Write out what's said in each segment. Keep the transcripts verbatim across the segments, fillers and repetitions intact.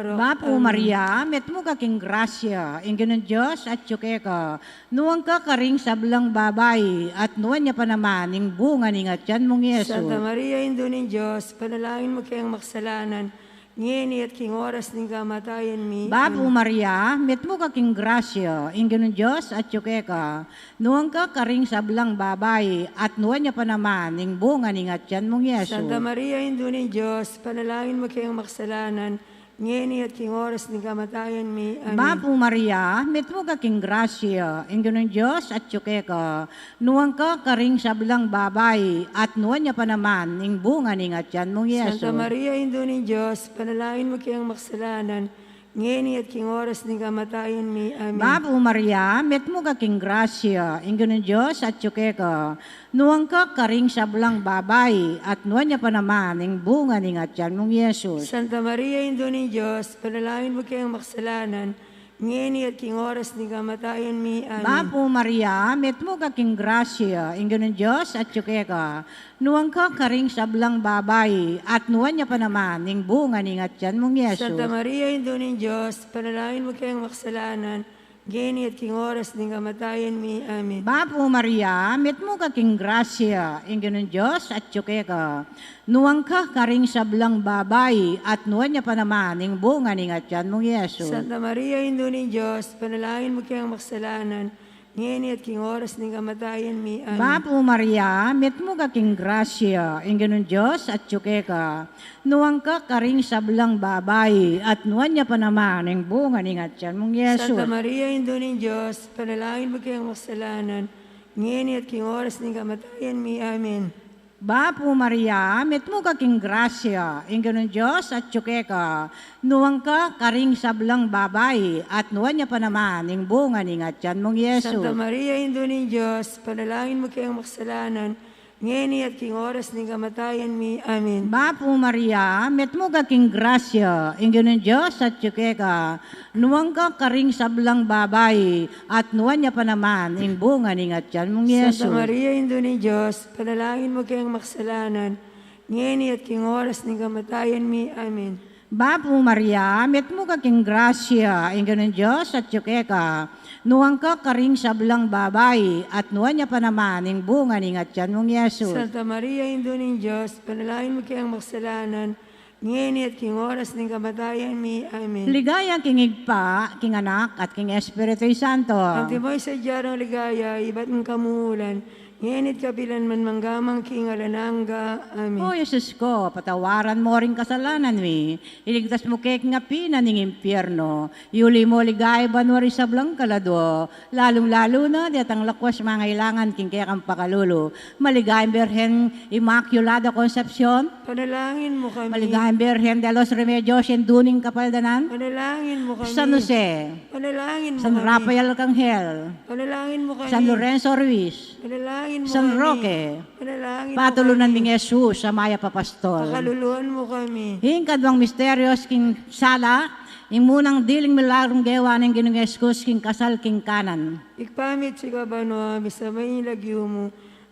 Bapu Maria, mitmu ka king grasya, ing Ginung Dios atyu keka. Nuan ka karing sablang babai, at nuan ya pa naman ing bunga ning atyan mung Jesus. Santa Maria, Indu ning Dios, ipanalangin mu keng makasalanan, ngeni at king oras ning kamatayan mi. Bapu Maria, mitmu ka king grasya, ing Ginung Dios atyu keka. Nuan ka karing sablang babai, at nuan ya pa naman ing bunga ning atyan mung Jesus. Santa Maria, Indu ning Dios, ipanalangin mu keng makasalanan, ngeni at king oras ning kamatayan mi. Amen. Bapu Maria, mitmu ka king grasya, ing Ginung Dios atyu keka. Nuan ka karing sablang babai, at nuan ya pa naman ing bunga ning atyan mung Jesus. Santa Maria, Indu ning Dios, ipanalangin mu keng makasalanan, ngeni at king oras ning kamatayan mi. Amen. Bapu Maria, mitmu ka king grasya, ing Ginung Dios atyu keka. Nuan ka karing sablang babai, at nuan ya pa naman ing bunga ning atyan mung Jesus. Santa Maria, Indu ning Dios, ipanalangin mu keng makasalanan, ngeni at king oras ning kamatayan mi. Amen. Bapu Maria, mitmu ka king grasya, ing Ginung Dios atyu keka. Nuan ka karing sablang babai, at nuan ya pa naman ing bunga ning atyan mung Jesus. Santa Maria, Indu ning Dios, ipanalangin mu keng makasalanan, ngeni at king oras ning kamatayan mi. Amen. Bapu Maria, mitmu ka king grasya, ing Ginung Dios atyu keka. Nuan ka karing sablang babai, at nuan ya pa naman ing bunga ning atyan mung Jesus. Santa Maria, Indu ning Dios, ipanalangin mu keng makasalanan, ngeni at king oras ning kamatayan mi. Amen. Bapu Maria, mitmu ka king grasya, ing Ginung Dios atyu keka. Nuan ka karing sablang babai, at nuan ya pa naman ing bunga ning atyan mung Jesus. Santa Maria, Indu ning Dios, ipanalangin mu keng makasalanan, ngeni at king oras ning kamatayan mi. Amen. Bapu Maria, mitmu ka king grasya, ing Ginung Dios atyu keka. Nuan ka karing sablang babai, at nuan ya pa naman ing bunga ning atyan mung Jesus. Santa Maria, Indu ning Dios, ipanalangin mu keng makasalanan, ngeni at king oras ning kamatayan mi. Amen. Bapu Maria, mitmu ka king grasya, ing Ginung Dios atyu keka. Nuan ka karing sablang babai, at nuan ya pa naman ing bunga ning atyan mung Jesus. Santa Maria, Indu ning Dios, ipanalangin mu keng makasalanan, ngeni at king oras ning kamatayan mi. Amen. Bapu Maria, mitmu ka king grasya, ing Ginung Dios atyu keka. Nuan ka karing sablang babai, at nuan ya pa naman ing bunga ning atyan mung Jesus. Santa Maria, Indu ning Dios, ipanalangin mu keng makasalanan, ngeni at king oras ning kamatayan mi. Amen. Ligaya king Ibpa, king Anak, at king Espiritu Santo. Antimo ing sadya nang ligaya ibat ning kamumulan, ngeni at kapilan man, mangga man king alang angga. Amen. O Jesus ko, patawaran mu ring kasalanan mi, iligtas mu ke king api na ning impyerno, iuli mu king ligaya banua ring sablang kaladua, lalung-lalu na detang lakuas mangailangan king kekang pakalulu. Maligayang Birhen Inmaculada Concepcion, ipanalangin mu kami. Maligayang Birhen de los Remedios, Indu ning Kapaldanan, ipanalangin mu kami. San Jose, ipanalangin mu kami. San Rafael Arkanghel, ipanalangin mu kami. San Lorenzo Ruiz, ipanalangin mu kami. San Roque, ipanalangin mu kami. Patulunan mi ning Jesus a mayap a pastor, pakaluluan mu kami. Ing kaduang misteryos king sala, ing munang diling milagrung gewa ning Ginung Jesus king kasal king Cana. Ibpa mi atsu ka banua, misamban ya ing lagyu mu,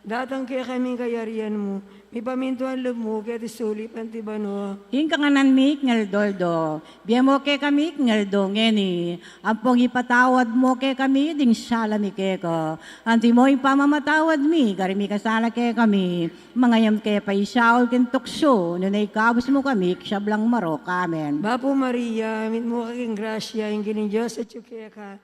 datang kekami ing kayarian mu, mipamintuan lub mu keti sulip anti banua. Ing kakanan mi king aldo-aldo, ibie mu kekami king aldo ngeni, ampong ipatawad mu kekami ding sala mi keka, antimo ing pamamatawad mi karing mikasala kekami. Manga e mu ke paisaul king tuksu, nune ikabus mu kami king sablang marok. Amen. Bapu Maria, mitmu ka king grasya, ing Ginung Dios atyu keka.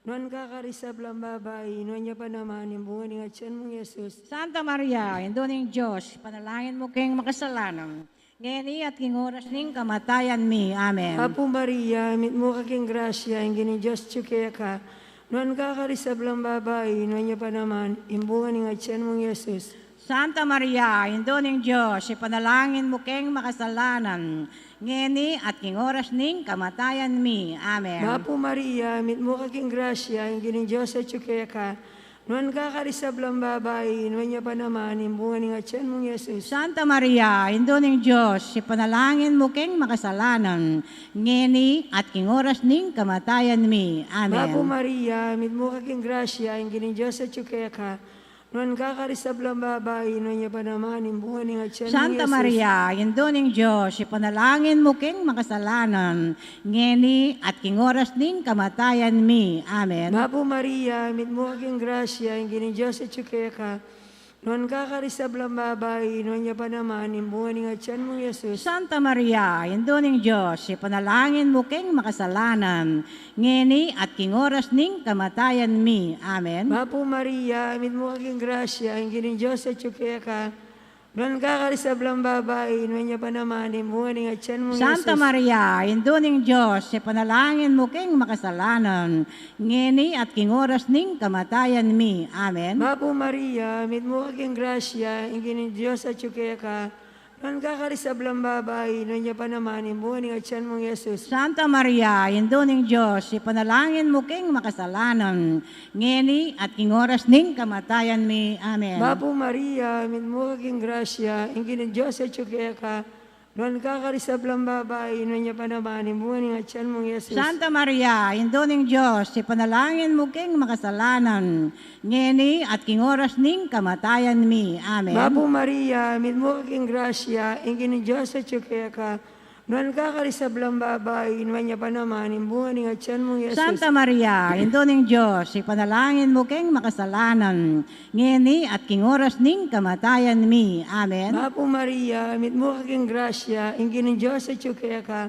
Nuan ka karing sablang babai, nuan ya pa naman ing bunga ning atyan mung Jesus. Santa Maria, Indu ning Dios, ipanalangin mu keng makasalanan, ngeni at king oras ning kamatayan mi. Amen. Bapu Maria, mitmu ka king grasya, ing Ginung Dios atyu keka. Nuan ka karing sablang babai, nuan ya pa naman ing bunga ning atyan mung Jesus. Santa Maria, Indu ning Dios, ipanalangin mu keng makasalanan, ngeni at king oras ning kamatayan mi. Amen. Bapu Maria, mitmu ka king grasya, ing Ginung Dios atyu keka. Nuan ka karing sablang babai, nuan ya pa naman ing bunga ning atyan mung Jesus. Santa Maria, Indu ning Dios, ipanalangin mu keng makasalanan, ngeni at king oras ning kamatayan mi. Amen. Bapu Maria, mitmu ka king grasya, ing Ginung Dios atyu keka. Nuan ka karing sablang babai, nuan ya pa naman ing bunga ning atian mung, Santa Jesus. Maria, Indu ning Dios, ipanalangin mu keng makasalanan, ngeni at king oras ning kamatayan mi. Amen. Bapu Maria, mitmu ka king grasya, ing Ginung Dios atyu keka. Nuan ka karing sablang babai, nuan ya pa naman ing bunga ning atian mung, Jesus. Santa Maria, Indu ning Dios, ipanalangin mu keng makasalanan, ngeni at king oras ning kamatayan mi. Amen. Bapu Maria, mitmu ka king grasya, ing Ginung Dios atyu keka. Nuan ka karing sablang babai, nuan ya pa naman ing bunga ning atian mung, Santa Jesus. Maria, Indu ning Dios, ipanalangin mu keng makasalanan, ngeni at king oras ning kamatayan mi. Amen. Bapu Maria, mitmu ka king grasya, ing Ginung Dios atyu keka. Nuan ka karing sablang babai, nuan ya pa naman ing bunga ning atian mung, Jesus. Santa Maria, Indu ning Dios, ipanalangin mu keng makasalanan, ngeni at king oras ning kamatayan mi. Amen. Bapu Maria, mitmu ka king grasya, ing Ginung Dios atyu keka. Nuan ka karing sablang babai, nuan ya pa naman ing bunga ning atian mung, Jesus. Santa Maria, Indu ning Dios, ipanalangin mu keng makasalanan, ngeni at king oras ning kamatayan mi. Amen. Bapu Maria, mitmu ka king grasya, ing Ginung Dios atyu keka. Nuan ka karing sablang babai, nuan ya pa naman ing bunga ning atian mung, Jesus. Santa Maria, Indu ning Dios, ipanalangin mu keng makasalanan, ngeni at king oras ning kamatayan mi. Amen. Bapu Maria, mitmu ka king grasya, ing Ginung Dios atyu keka.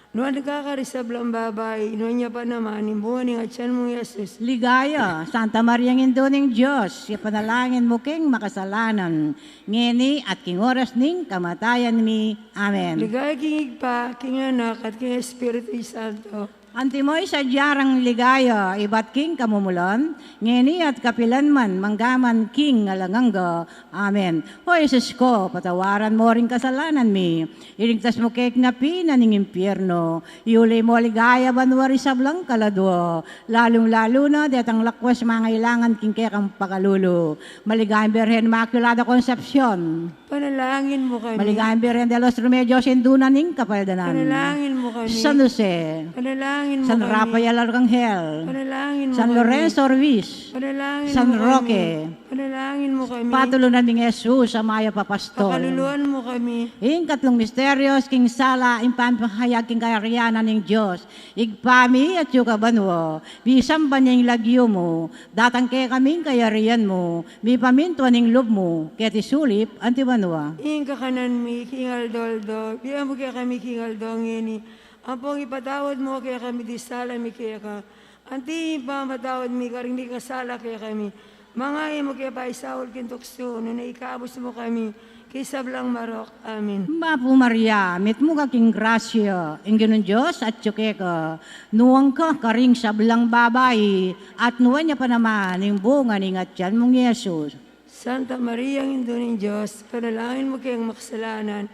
Nuan ka karing sablang babai, nuan ya pa naman ing bunga ning atian mung, Jesus. Ligaya, Santa Maria, Indu ning Dios, ipanalangin mu keng makasalanan, ngeni at king oras ning kamatayan mi. Amen. Ligaya king Ibpa, king Anak, at king Espiritu Santo. Antimo ing sadya rang ligaya, ibat king kamumulan, ngeni at kapilan man, manggaman king alang angga. Amen. O Jesus ko, patawaran mu ring kasalanan mi, iligtas mu kami king api ning impyerno, iuli mu king ligaya banua ring sablang kaladua, lalung-lalu na detang lakuas mangailangan king kekang pakalulu. Maligayang Birhen Inmaculada Concepcion. Panalangin mu kami. Maligayang Birhen de los Remedios, Indu na ning Kapaldanan. Panalangin mu kami. San Jose. Panalangin mu kami. San Rafael Arkanghel. Panalangin mu kami. San Lorenzo Ruiz. Panalangin mu kami. San Roque. Panalangin mu kami. Patulunan mi ning Jesus a mayap a pastor. Pakaluluan mu kami. Ing katlung misteryos king sala, ing pamipahayag king kayarian ning Dios. Ibpa mi, atyu ka banua, misamban ya ing lagyu mu, datang kekami ing kayarian mu, mipamintuan ing lub mu, keti sulip anti banua. Ing kakanan mi king aldo-aldo, ibie mu kekami king aldo ngeni, ampong ipatawad mu kekami ding sala mi keka, anti ing pamamatawad mi karing mikasala kekami. Manga e mu ke paisaul king tuksu, nune ikabus mu kami king sablang marok. Amen. Bapu Maria, mitmu ka king grasya, ing Ginung Dios atyu keka, nuan ka karing sablang babai, at nuan ya pa naman ing bunga ning atian mung Jesus. Santa Maria, Indu ning Dios, panalangin mu keng makasalanan,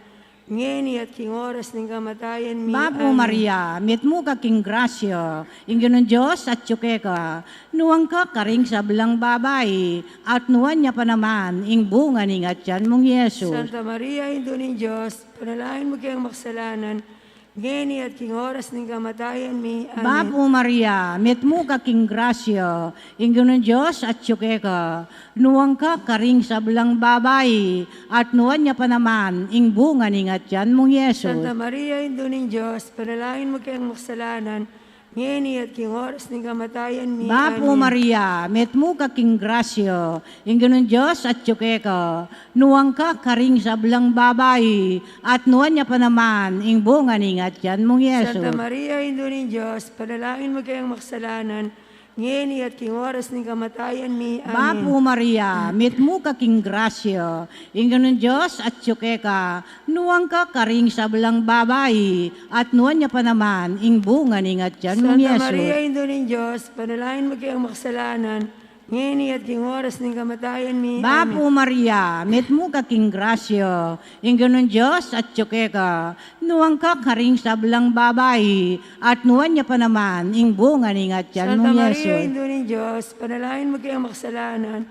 ngeni at king oras ning kamatayan mi. Bapu Maria, mitmu ka king grasya, ing Ginung Dios atyu keka, nuan ka karing sablang babai, at nuan ya pa naman ing bunga ning atian mung Jesus. Santa Maria, Indu ning Dios, panalangin mu keng makasalanan, ngeni at king oras ning kamatayan mi. Amen. Bapu Maria, mitmu ka king grasya, ing Ginung Dios atyu keka, nuan ka karing sablang babai, at nuan ya pa naman ing bunga ning atian mung Jesus. Santa Maria, Indu ning Dios, panalangin mu keng makasalanan, ngeni at king oras ning kamatayan mi. Bapu Maria, mitmu ka king grasya, ing Ginung Dios atyu keka, nuan ka karing sablang babai, at nuan ya pa naman ing bunga ning atian mung Jesus. Santa Maria, Indu ning Dios, panalangin mu keng makasalanan, ngeni at king oras ning kamatayan mi. Amen. Bapu Maria, mitmu ka king grasya, ing Ginung Dios atyu keka, nuan ka karing sablang babai, at nuan ya pa naman ing bunga ning atian mung Jesus. Santa Maria, Indu ning Dios, panalangin mu keng makasalanan, ngeni at king oras ning kamatayan mi. Amen. Bapu Maria, mitmu ka king grasya, ing Ginung Dios atyu keka, nuan ka karing sablang babai, at nuan ya pa naman ing bunga ning atian mung Jesus. Santa Maria, Indu ning Dios, panalangin mu keng makasalanan,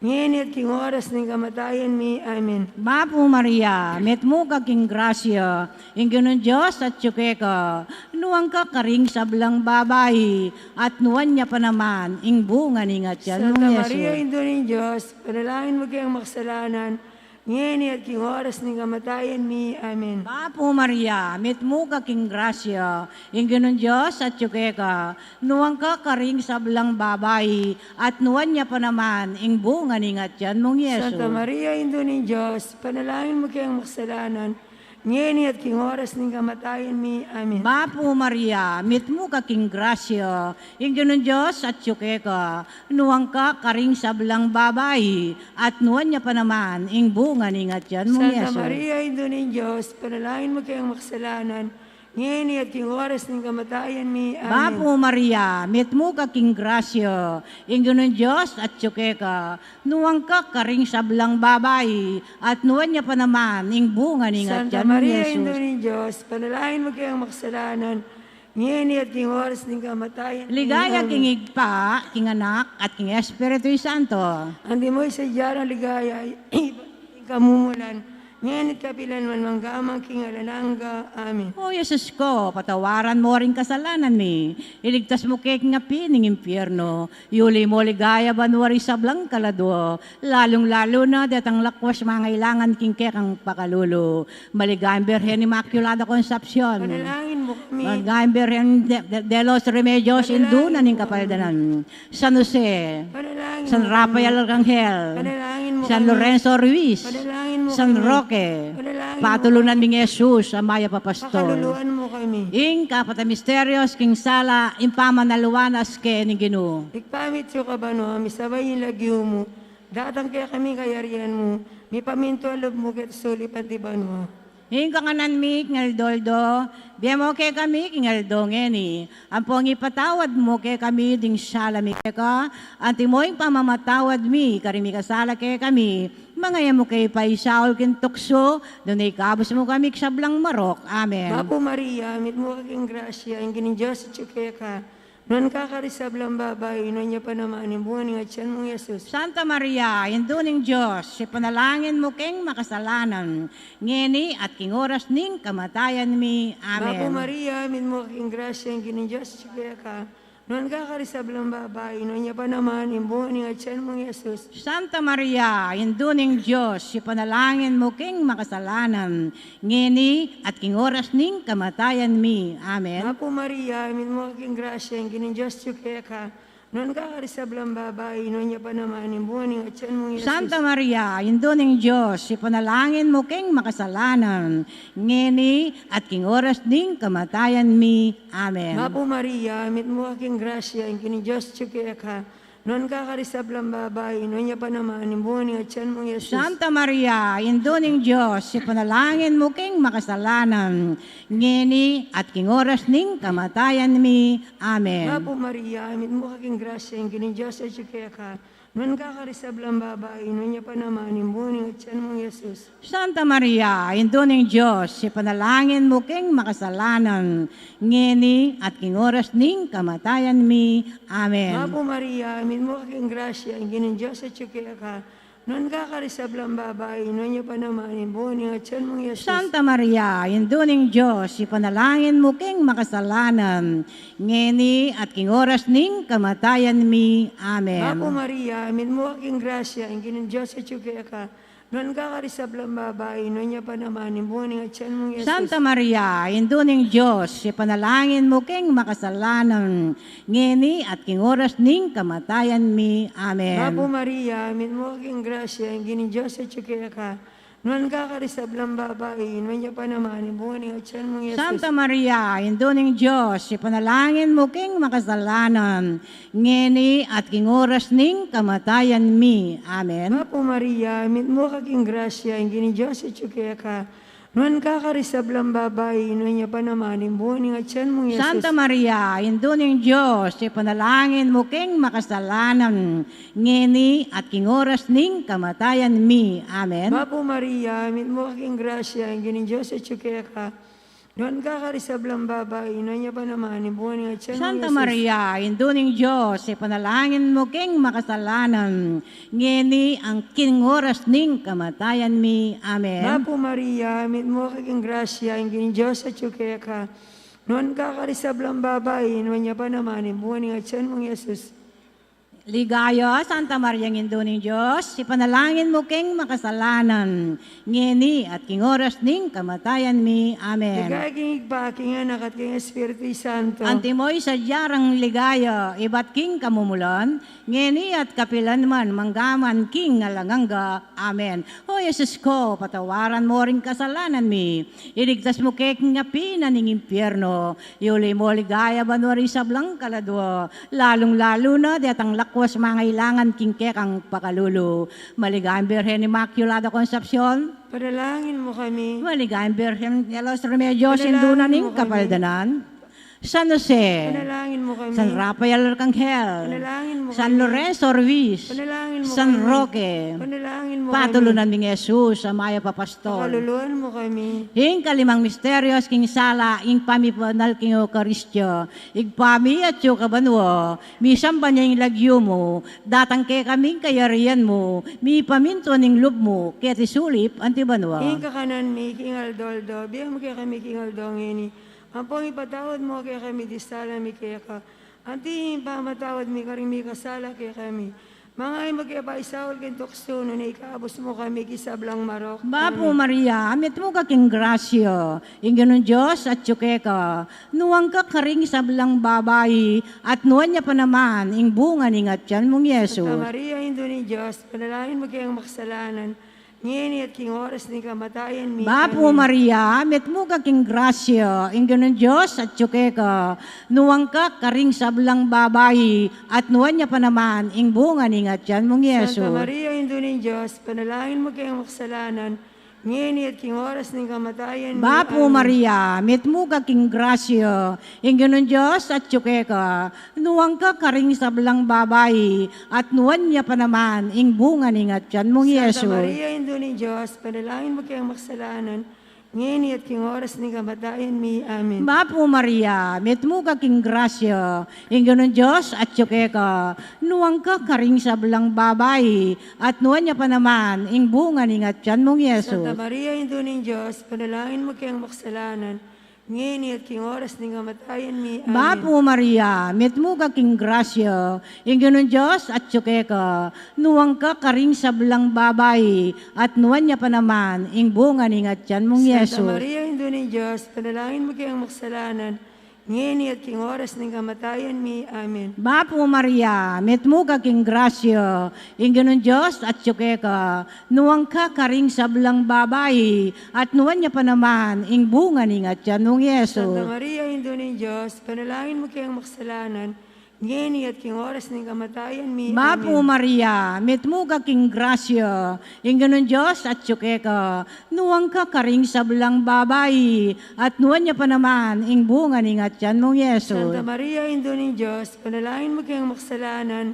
ngeni at king oras ning kamatayan mi. Amen. Bapu Maria, mitmu ka king grasya, ing Ginung Dios atyu keka, nuan ka karing sablang babai, at nuan ya pa naman ing bunga ning atian mung Santa Maria, Jesus. Indu ning Dios, panalangin mu keng makasalanan, ngeni at king oras ning kamatayan mi. Amen. Bapu Maria, mitmu ka king grasya, ing Ginung Dios atyu keka, nuan ka karing sablang babai, at nuan ya pa naman ing bunga ning atian mung Jesus. Santa Maria, Indu ning Dios, panalangin mu keng makasalanan, ngeni at king oras ning kamatayan mi. Amen. Bapu Maria, mitmu ka king grasya, ing Ginung Dios atyu keka, nuan ka karing sablang babai, at nuan ya pa naman ing bunga ning atian mung Santa Jesus. Maria, Indu ning Dios, panalangin mu keng makasalanan, ngeni at king oras ning kamatayan mi. Amen. Bapu Maria, mitmu ka king grasya, ing Ginung Dios atyu keka, nuan ka karing sablang babai, at nuan ya pa naman ing bunga ning Santa atian mung Maria, Jesus. Indu ning Dios, panalangin mu keng makasalanan, ngeni at king oras ning kamatayan mi. Ligaya. Amen. King Ibpa, king Anak, at king Espiritu Santo. Antimo ing sadya nang ligaya, ibat king kamumulan, ngeni at kapilan man, mangga man king alang angga. Amen. O Jesus ko, patawaran mu ring kasalanan mi, iligtas mu ke king api ning impyerno, yuli mu king ligaya banua ring sablang kaladua, lalung-lalu na detang lakwas mangailangan king kekang pakalulu. Maligayang Birhen Inmaculada Concepcion. Panalangin mu kami. Maligayang Birhen de, de, de los Remedios, Panalangin Indu na ning mu kami. Kapaldanan. San Jose. Panalangin mu kami. San Rafael Arcangel. Panalangin mu kami. San Lorenzo Ruiz. Panalangin mu kami. San Roque. Panalangin mu kami. Patulunan mi ing Jesus a mayap a pastor. Pakaluluan mu kami. Ing kapat a misterios king sala, ing pamanaluan a sake ning Ginu. Ibpa mi atsu ka banua, misamban ya ing lagyu mu, datang kekami ing kayarian mu, mipamintuan lub mu keti sulip anti banua. Ing kakanan mi king aldo-aldo, ibie mu kekami king aldo ngeni, ampong ipatawad mu kekami ding sala mi keka, antimo ing pamamatawad mi karing mikasala kekami, manga e mu ke paisaul king tuksu, nune ikabus mu kami king sablang marok. Amen. Bapu Maria, mitmu ka king grasya, ing Ginung Dios atyu keka, nuan ka karing sablang babai, nuan ya pa naman ing bunga ning atian mung Jesus. Santa Maria, Indu ning Dios, ipanalangin mu keng makasalanan, ngeni at king oras ning kamatayan mi. Amen. Bapu Maria, mitmu ka king grasya, ing Ginung Dios atyu keka, nuan ka karing sablang babai, nuan ya pa naman ing bunga ning atian mung Jesus. Santa Maria, Indu ning Dios, ipanalangin mu keng makasalanan, ngeni at king oras ning kamatayan mi. Amen. Bapu Maria, mitmu ka king grasya, ing Ginung Dios atyu keka, nuan ka karing sablang babai, nuan ya pa naman ing bunga ning atian mung Jesus. Santa Maria, Indu ning Dios, ipanalangin mu keng makasalanan, ngeni at king oras ning kamatayan mi. Amen. Bapu Maria, mitmu ka king grasya, ing Ginung Dios atyu keka, nuan ka karing sablang babai, nuan ya pa naman ing bunga ning atian mung Jesus. Santa Maria, Indu ning Dios, ipanalangin mu keng makasalanan, ngeni at king oras ning kamatayan mi. Amen. Bapu Maria, mitmu ka king grasya, ing Ginung Dios atyu keka, nuan ka karing sablang babai, nuan ya pa naman ing bunga ning atian mung Jesus. Santa Maria, Indu ning Dios, ipanalangin mu keng makasalanan, ngeni at king oras ning kamatayan mi. Amen. Bapu Maria, mitmu ka king grasya, ing Ginung Dios atyu keka, nuan ka karing sablang babai, nuan ya pa naman ing bunga ning atian mung Jesus. Santa Maria, Indu ning Dios, ipanalangin mu keng makasalanan, ngeni at king oras ning kamatayan mi. Amen. Bapu Maria, mitmu ka king grasya, ing Ginung Dios atyu keka, nuan ka karing sablang babai, nuan ya pa naman ing bunga ning atian mung Jesus. Santa Maria, Indu ning Dios, ipanalangin mu keng makasalanan, ngeni at king oras ning kamatayan mi. Amen. Bapu Maria, mitmu ka king grasya, ing Ginung Dios atyu keka, nuan ka karing sablang babai, nuan ya pa naman ing bunga ning atian mung Jesus. Santa Maria, Indu ning Dios, ipanalangin mu keng makasalanan, ngeni at king oras ning kamatayan mi. Amen. Bapu Maria, mitmu ka king grasya, ing Ginung Dios atyu keka, nuan ka karing sablang babai, nuan ya pa naman ing bunga ning atian mung Jesus. Santa Maria, Indu ning Dios, ipanalangin mu keng makasalanan, ngeni at king oras ning kamatayan mi. Amen. Bapu Maria, mitmu ka king grasya, ing Ginung Dios atyu keka, Nuan ka karing sablang babai, nuan ya pa naman ing bunga ning atian mu, Santa Jesus. Maria, Indu ning Dios, ipanalangin mu keng makasalanan, ngeni at king oras ning kamatayan mi. Amen. Bapu Maria, mitmu ka king grasya, ing Ginung Dios atyu keka. Nuan ka karing sablang babai, nuan ya pa naman ing bunga ning atian mu, Jesus. Ligaya, Santa Maria, Indu ning Dios, ipanalangin mu keng makasalanan, ngeni at king oras ning kamatayan mi. Amen. Ligaya king Ibpa, king Anak, at king Espiritu Santo. Antimo ing sadya rang ligaya, ibat king kamumulan, ngeni at kapilan man, mangga man king alang angga. Amen. O Jesus ko, patawaran mu ring kasalanan mi, iligtas mu kami king api na ning impyerno, iuli mu king ligaya banua ring sablang kaladua, lalung-lalu na detang lakwas mangailangan king kekang pakalulu. Maligayang Birhen Inmaculada Concepcion. Panalangin mu kami. Maligayang Birhen de los Remedios, Indu na ning Kapaldanan. San Jose. Panalangin mu kami. San Rafael Arcangel. Panalangin mu kami. San Lorenzo Ruiz. Panalangin mu kami. San Roque. Panalangin mu kami. Patulunan mi ning Jesus a mayap a pastor. Pakaluluan mu kami. Ing kalimang misteryos king sala, ing pamibanal king Eukaristia. Ibpa mi atsu ka banua, misamban ya ing lagyu mu, datang kekami ing kayarian mu, mipamintuan ing lub mu, keti sulip anti banua. Ing kakanan mi king aldo-aldo, ibie mu kekami king aldo ngeni. Ampon ipatawad mu kekami ding sala mi keka, anti ing pamamatawad mi karing mikasala kekami. Manga e mu ke paisaul king tuksu, nune ikabus mu kami king sablang marok. Bapu Maria, mitmu ka king grasya, ing Ginung Dios atsu keka. Nuan ka karing sablang babai, at nuan ya pa naman ing bunga ning atian mung Jesus. Santa Maria, Indu ning Dios, panalangin mu keng makasalanan, ngeni at king oras ning kamatayan mi. Bapu Maria, mitmu ka king grasya, ing Ginung Dios atsu keka. Nuan ka karing sablang babai, at nuan ya pa naman ing bunga ning atian mung Jesus. Santa Maria, Indu ning Dios, panalangin mu keng makasalanan, ngeni at king oras ning kamatayan mi. Bapu Maria, mitmu ka king grasya, ing Ginung Dios atsu keka. Nuan ka karing sablang babai, at nuan ya pa naman ing bunga ning atian mung Jesus. Santa Maria, Indu ning Dios, panalangin mu keng makasalanan, ngeni at king oras ning kamatayan mi. Amen. Bapu Maria, mitmu ka king grasya, ing Ginung Dios atsu keka. Nuan ka karing sablang babai, at nuan ya pa naman ing bunga ning atian mung Jesus. Santa Maria, Indu ning Dios, panalangin mu keng makasalanan, ngeni at king oras ning kamatayan mi. Amen. Bapu Maria, mitmu ka king grasya, ing Ginung Dios atsu keka. Nuan ka karing sablang babai, at nuan ya pa naman ing bunga ning atian mung Jesus. Santa Maria, Indu ning Dios, panalangin mu keng makasalanan, ngeni at king oras ning kamatayan mi. Amen. Bapu Maria, mitmu ka king grasya, ing Ginung Dios atsu keka. Nuan ka karing sablang babai, at nuan ya pa naman ing bunga ning atian mung Jesus. Santa Maria, Indu ning Dios, panalangin mu keng makasalanan, ngeni at king oras ning kamatayan mi. Bapu Maria, mitmu ka king grasya, ing Ginung Dios atsu keka. Nuan ka karing sablang babai, at nuan ya pa naman ing bunga ning atian mung Jesus. Santa Maria, Indu ning Dios, panalangin mu keng makasalanan,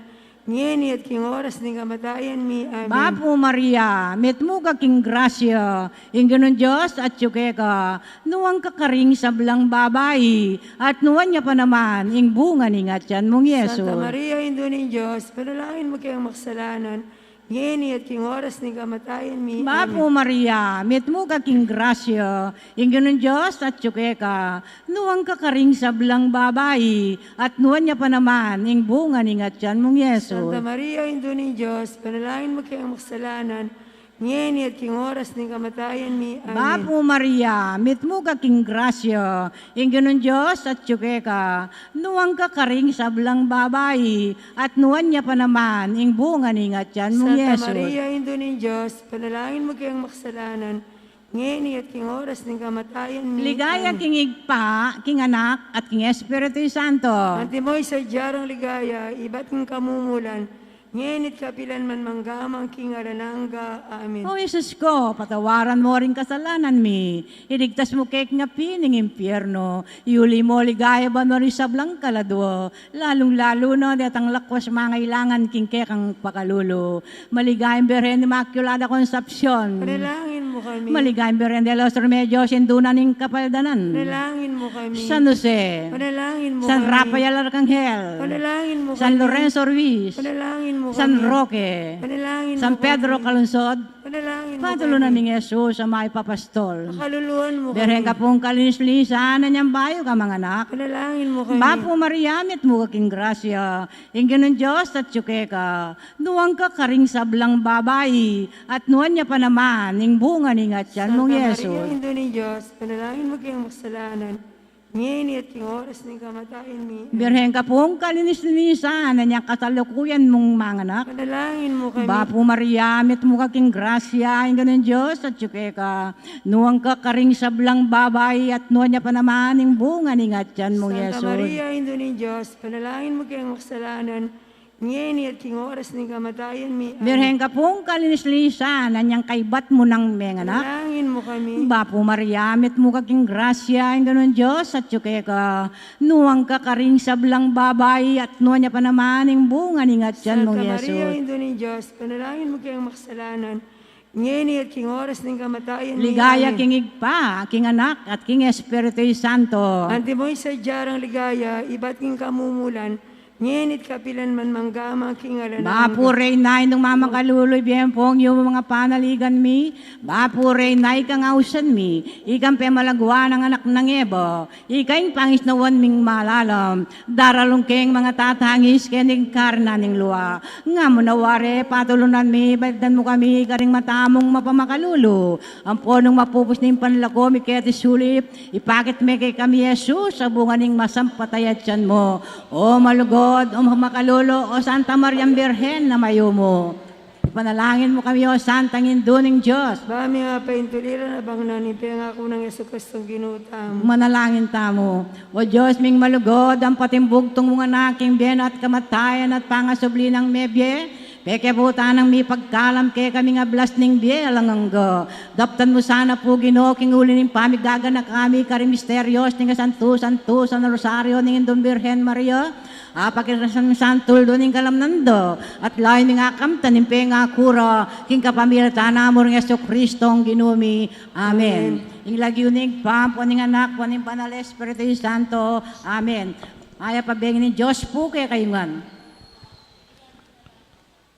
ngeni at king oras ning kamatayan mi. Amen. Bapu Maria, mitmu ka king grasya, ing Ginung Dios atsu keka. Nuan ka karing sablang babai, at nuan ya pa naman ing bunga ning atian mung Jesus. Santa Maria, Indu ning Dios, panalangin mu keng makasalanan, ngeni at king oras ning kamatayan mi. Bapu Maria, mitmu ka king grasya, ing Ginung Dios atsu keka. Nuan ka karing sablang babai, at nuan ya pa naman ing bunga ning atian mung Jesus. Santa Maria, Indu ning Dios, panalangin mu keng makasalanan, ngeni at king oras ning kamatayan mi. Amen. Bapu Maria, mitmu ka king grasya, ing Ginung Dios atsu keka. Nuan ka karing sablang babai, at nuan ya pa naman ing bunga ning atian mung Jesus. Santa Maria, Indu ning Dios, panalangin mu keng makasalanan, ngeni at king oras ning kamatayan mi. Ligaya king Ibpa, king Anak, at king Espiritu Santo. Antimo ing sadya rang ligaya, ibat king kamumulan, ngeni at kapilan man, mangga man king alang angga. Amen. O Jesus ko, patawaran mu ring kasalanan mi, iligtas mu kami king api ning impyerno, iuli mu king ligaya banua ring sablang kaladua, lalung-lalu na detang lakwas mangailangan king kekang pakalulu. Maligayang Birhen Inmaculada Concepcion. Panalangin mu kami. Maligayang Birhen de los Remedios, Indu na ning Kapaldanan. Panalangin mu kami. San Jose. Panalangin mu San kami. Rafael Arcangel. Panalangin mu San kami. Lorenzo Ruiz. Panalangin mu San kami. Roque. Panalangin San mu Pedro kami. Calungsod. Panalangin mu Patulunan kami. Ning Jesus, a mayap a pastol. Pakaluluan mu Birhen kami. Ka pung kalinis-linisan, anyang bayu kang manganak. Panalangin mu kami. Bapu Maria, mitmu ka king grasya, ing Ginung Dios atyu keka. Nuan ka karing sablang babai, at nuan ya pa naman ing bunga ning atian mung Santa Maria, Jesus. Indu ning Dios, panalangin mu keng makasalanan, ngeni at king oras ning kamatayan mi. Birhen ka pung kalinis-linisan, anyang kasalukuyan mung manganak. Panalangin mu kami. Bapu Maria, mitmu ka king grasya, ing Ginung Dios atyu keka. Nuan ka karing sablang babai, at nuan ya pa naman ing bunga ning atian mung Santa Jesus. Maria, Indu ning Dios, panalangin mu keng makasalanan, ngeni at king oras ning kamatayan mi. Amen. Birhen ka pung kalinis-linisan, anyang kaybat mu nang menganak. Panalangin mu kami. Bapu Maria, mitmu ka king grasya, ing Ginung Dios atyu keka. Nuan ka karing sablang babai, at nuan ya pa naman ing bunga ning atian mung Jesus. Santa Maria, Indu ning Dios, panalangin mu keng makasalanan, ngeni at king oras ning kamatayan mi. Ligaya. Amen. King Ibpa, king Anak, at king Espiritu Santo. Antimo ing sadya rang ligaya, ibat king kamumulan, ngeni at kapilan man, mangga man king alang angga. Bapu Reyna, Indu nang mamakalulu, ibie mu pu ing yumu king panaligan mi. Bapu Reyna, ika ing ausan mi, ika ing pemalaguan nang anak nang Eva, ika ing pangisnawan ming malalam. Daralung keng mangatatangis keni king karne ning lua. Nga mu na wari, patulunan mi, balikdan mu kami karing mata mung mapamakalulu. Ampo nung mapupus ning panlako mi keti sulip, ipakit me kekami i Jesus, a bunga ning masampatayang atian mu. O malugud, o mapamakalulu, o Santa Mariang Birhen a mayumu, ipanalangin mu kami, o Santang Indu ning Dios. Ba ming apaintuliran a bangnan ing pengaku nang Jesucristo Ginu tamu. Manalangin tamu. O Dios ming malugud, ampo ing bugtung mung Anak king bie na at kamatayan at pangasubli nang mebie, pekiabutan nang mipagkalam kekaming ablas ning bie alang angga. Daptan mu sana pu, Ginu, king uli ning pamigaganaka mi karing misterios ning kasantu-santusan a Rosario ning Indung Birhen Maria, a pakirasan mi sana ing tuldu ning kalamnan da, at layu ming akamtan ing pengaku ra, king kapamilatan na mu ring Jesucristong Ginu mi. Amen. Amen. Ing lagyu ning Ibpa, ampo ning Anak, ampo ning Banal Espiritu Santo. Amen. Mayap a bie ning Dios pu kekayu ngan.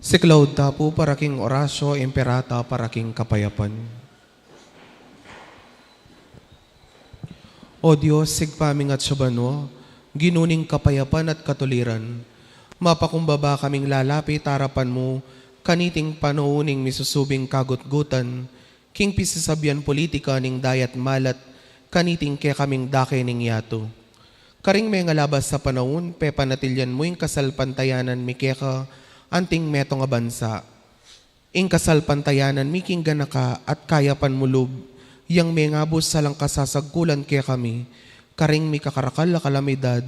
Siklaud ta pu para king Oratio Imperata para king kapayapan. O Dios, Ibpa ming atsu banua, Ginu ning kapayapan at katuliran, mapakumbaba kaming lalapit arapan mu kaniting panaun ning misusubing kagutgutan, king pisasabian politika ning dayat malat, kaniting kekaming dake ning yatu. Karing mengalabas a panaun, pepanatilyan mu ing kasalpantayanan mi keka anting metung a bansa. Ing kasalpantayanan mi king ganaka at kayapan mu lub, yang mengabus alang kasasagkulan kekami karing mikakarakal a kalamidad,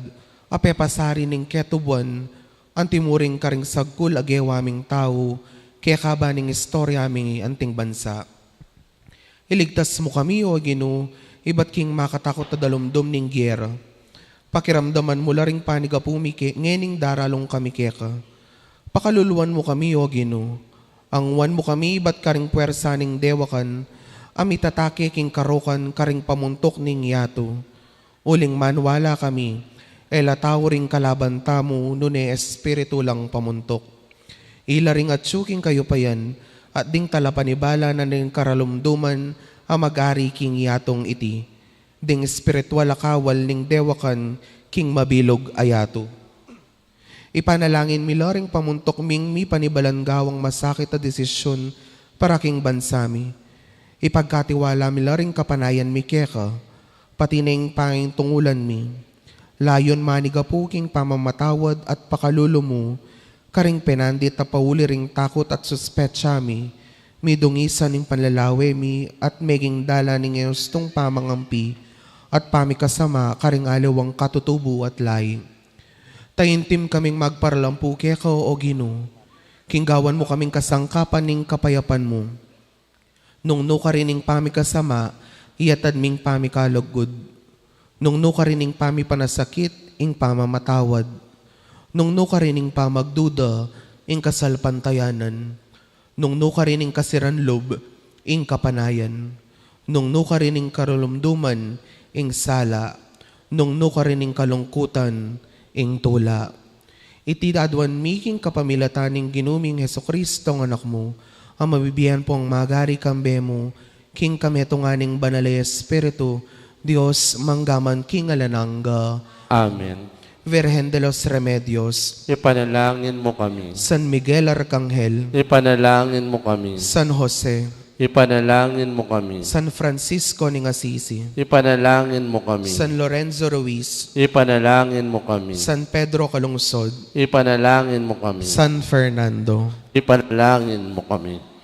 a pepasari ning ketubuan, anti mu ring karing sagkul a gewa ming tau, kekaba ning istorya mi anting bansa. Iligtas mu kami, O Ginu, ibat king makatakut a dalumdum ning gera. Pakiramdaman mu la ring panigapu mi ke, ngening daralung kami keka. Pakaluluan mu kami, O Ginu. Angwan mu kami ibat karing puersa ning dewakan, a mitatake king karokan karing pamuntuk ning yatu. Uling maniwala kami, e la tau ring kalaban tamu, nune espiritu lang pamuntuk. Ila ring atsu king kayupayan, at ding talapanibala na ning karalumduman a mag-ari king yatung iti. Ding espiritual a kawal ning dewakan king mabilug a yatu. Ipanalangin mi la ring pamuntuk ming mipanibalanggawang masakit a desisyun para king bansa mi. Ipagkatiwala mi la ring kapanayan mi keka, pati na ing pangintungulan mi. Layun manigapu king pamamatawad at pakalulu mu, karing penandit a pauli ring takut at suspetsa mi, midungisan ing panlalawe mi at meging dalan ning eustung pamangampi at pamikasama karing aliwang katutubu at layi. Taintim kaming magparalampu keka, O Ginu, King gawan mu kaming kasangkapan ning kapayapan mu. Nung nukarin ing pamikasama, iyatad ming pamikalugud. Nung nukarin ing pamipanasakit, ing pamamatawad. Nung nukarin ing pamagduda, ing kasalpantayanan. Nung nukarin ing kasiran lub, ing kapanayan. Nung nukarin ing karulumduman, ing sala. Nung nukarin ing kalungkutan, ing tula. Iti aduan mi king kapamilatan ning Ginu ming Jesucristo a Anak mu, a mabibie ampong magari kambe mu, king kametungan ning Banal a Espiritu, Dios mangga man king alang angga. Amen. Virgen de los Remedios, ipanalangin mu kami. San Miguel Arcangel, ipanalangin mu kami. San Jose, ipanalangin mu kami. San Francisco ning Assisi, ipanalangin mu kami. San Lorenzo Ruiz, ipanalangin mu kami. San Pedro Calungsod, ipanalangin mu kami. San Fernando, ipanalangin mu kami.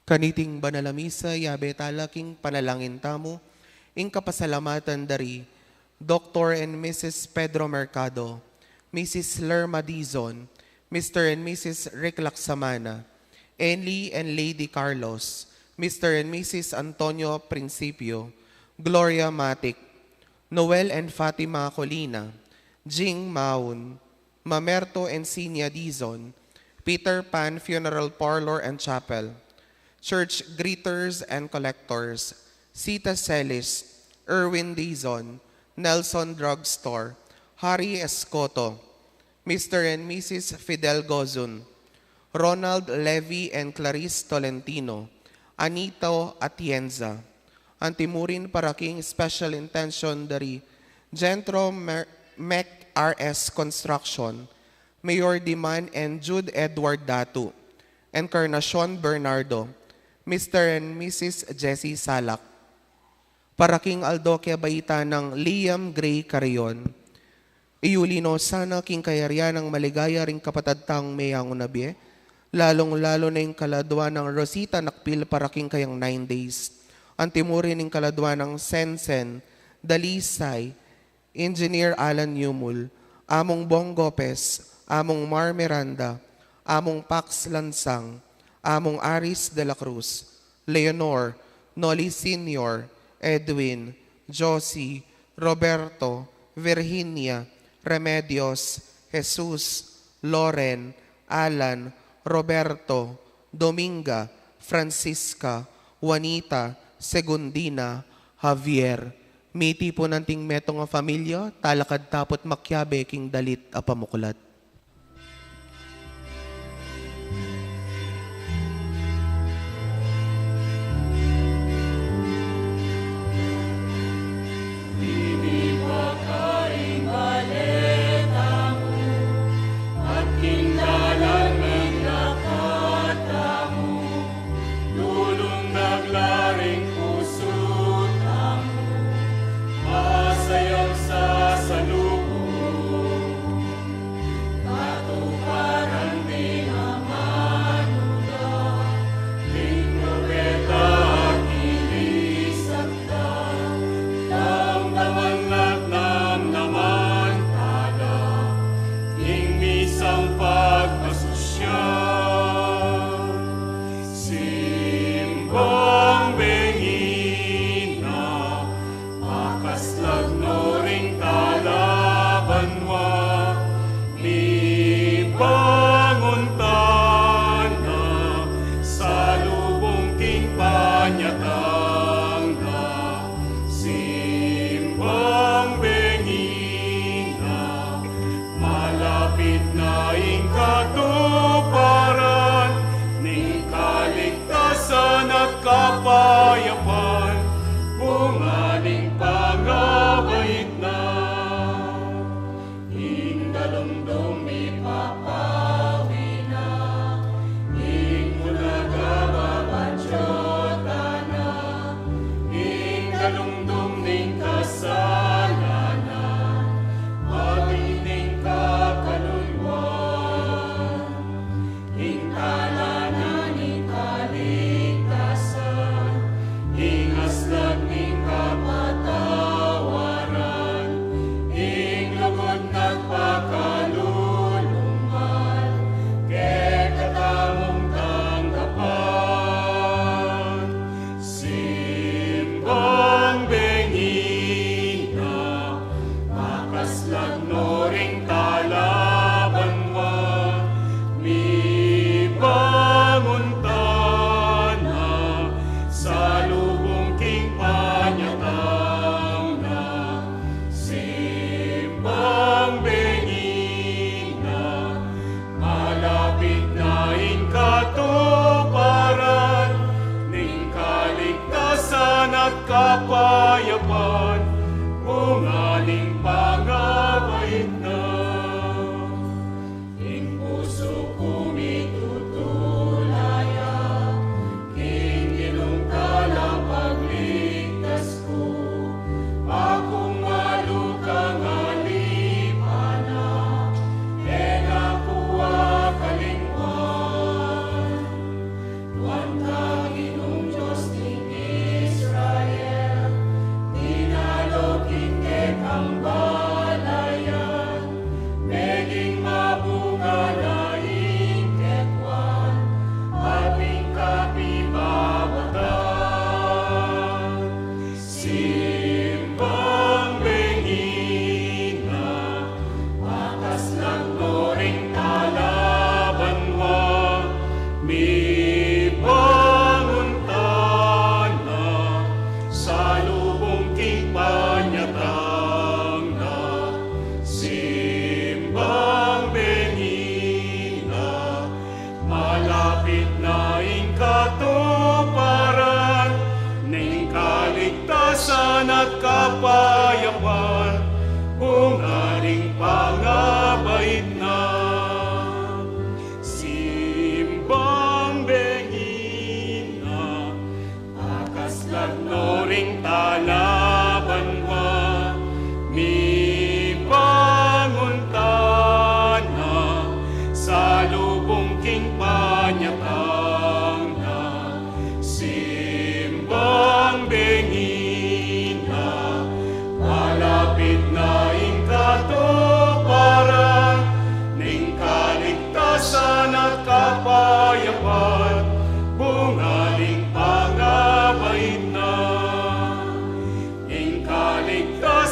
Kaniting banal a misa, yabe tala king panalangin tamu, ing kapasalamatan dari Doktor and Missus Pedro Mercado, Missus Lerma Dizon, Mister and Missus Rick Laksamana, Enli and Lady Carlos, Mister and Missus Antonio Principio, Gloria Matic, Noel and Fatima Colina, Jing Maun, Mamerto and Sinia Dizon, Peter Pan Funeral Parlor and Chapel, church greeters and collectors, Sita Celis, Erwin Dizon, Nelson Drugstore, Harry Escoto, Mister and Missus Fidel Gozun, Ronald Levy and Clarice Tolentino, Anito Atienza. Antimurin para king special intention dari Jentro Mer-, Mec R S Construction, Mayor Diman and Jude Edward Datu, Encarnacion Bernardo, Mister and Missus Jessie Salak. Para king aldo kebaitan nang Liam Gray Carrion, iyuli no sana king kayarian nang maligaya ring kapatad tang meyangu na bie, lalung-lalu na ing kaladua nang Rosita Nakpil para king kayang nine days. Antimurin ing kaladua nang Sensen, Dalisay, Engineer Alan Yumul, Among Bong Gopez, Among Mar Miranda, Among Pax Lansang, Among Aris de la Cruz, Leonor, Noli Senior, Edwin, Josie, Roberto, Virginia, Remedios, Jesus, Loren, Alan, Roberto, Dominga, Francisca, Juanita, Segundina, Javier. Miti pu nanting metung a familia, talakad ta pu't makiabe king dalit a pamuklat. Lulung naglaring pusu tamu, masayang sasalubung, katuparan di amanu da, ring propeta at ilisang da, damdaman at namnaman tala, ing misang pagpasosyal. Simbang bengi na, pakaslag no ring talabanwa,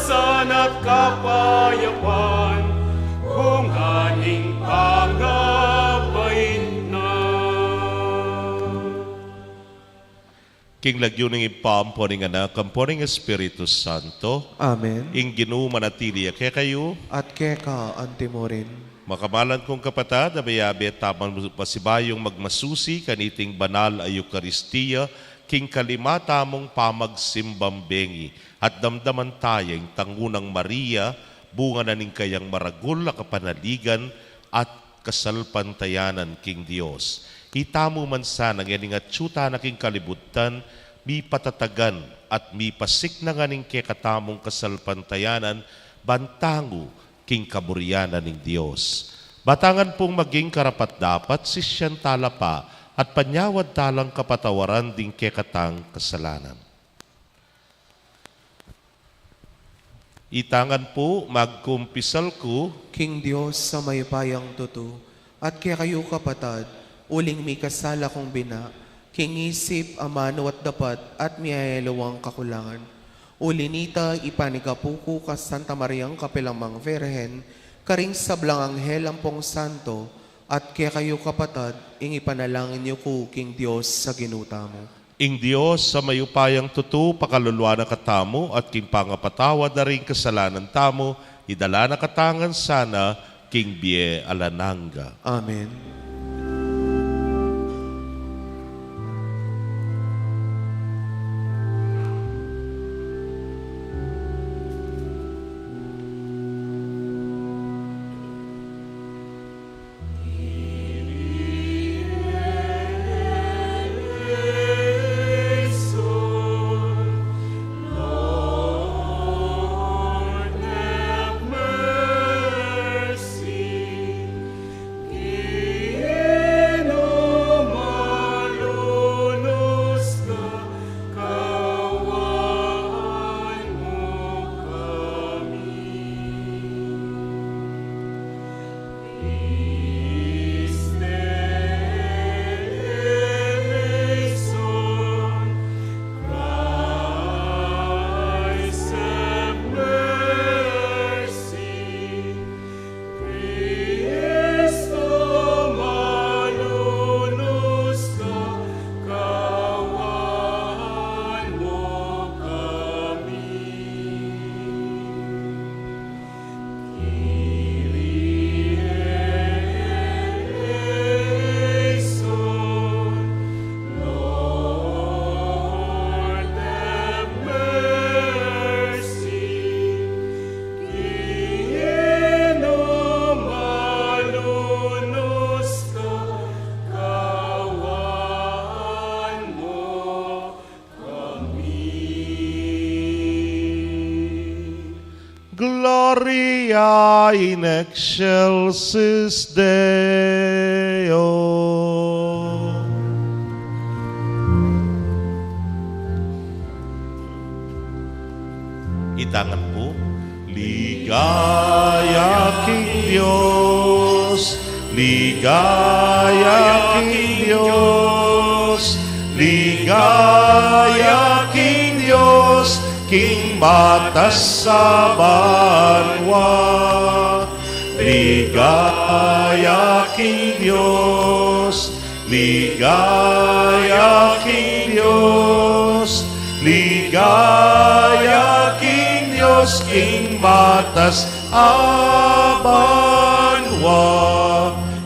Sana at kapayapan, bunga ning pangabain na. King lagyu ning Ibpa, ampo ning Anak, ampo ning Espiritu Santo. Amen. Ing Ginu manatili ya kekayu. At keka antimurin. Makamalan kung kapatad, abe-abe tamu pasibayung magmasusi kaniting banal a Eukaristia, king kalima tamung pamagsimbang bengi, at damdaman taya ing tangu nang Maria, bunga na ning kayang maragul a kapanaligan at kasalpantayanan king Dios. Itamu man sana ngening atyu tana king kalibutan, mipatatagan at mipasiknangan ing kekatamung kasalpantayanan, ban tangu king kaburian na ning Dios. Batangan pung maging karapat-dapat, sisian tala pa, at panyawad talang kapatawaran ding kekatang kasalanan. Itangan pu, magkumpisal ku king Dios a mayupayang tutu, at kekayu kapatad, uling mikasala kung bina, king isip, amanu at dapat, at miyayaliwang kakulangan. Uli nita, ipanyawad ku kang Santa Mariang kapilanman Virgen, karing sablang anghel ampong santo, at kekayu kapatad, ing ipanalangin yu ku king Dios a Ginu tamu. Ing Dios a mayupayang tutu, pakaluluan na katamu, at king pangapatawad da ring kasalanan tamu, idala na katamu ngan sana king bie alang angga. Amen. Gloria in excelsis Deo. Itangan pu. Ligaya king Dios, ligaya king Dios, ligaya king Dios, king matas a banua. Ligaya king Dios, ligaya king Dios, ligaya king Dios, king matas a banua.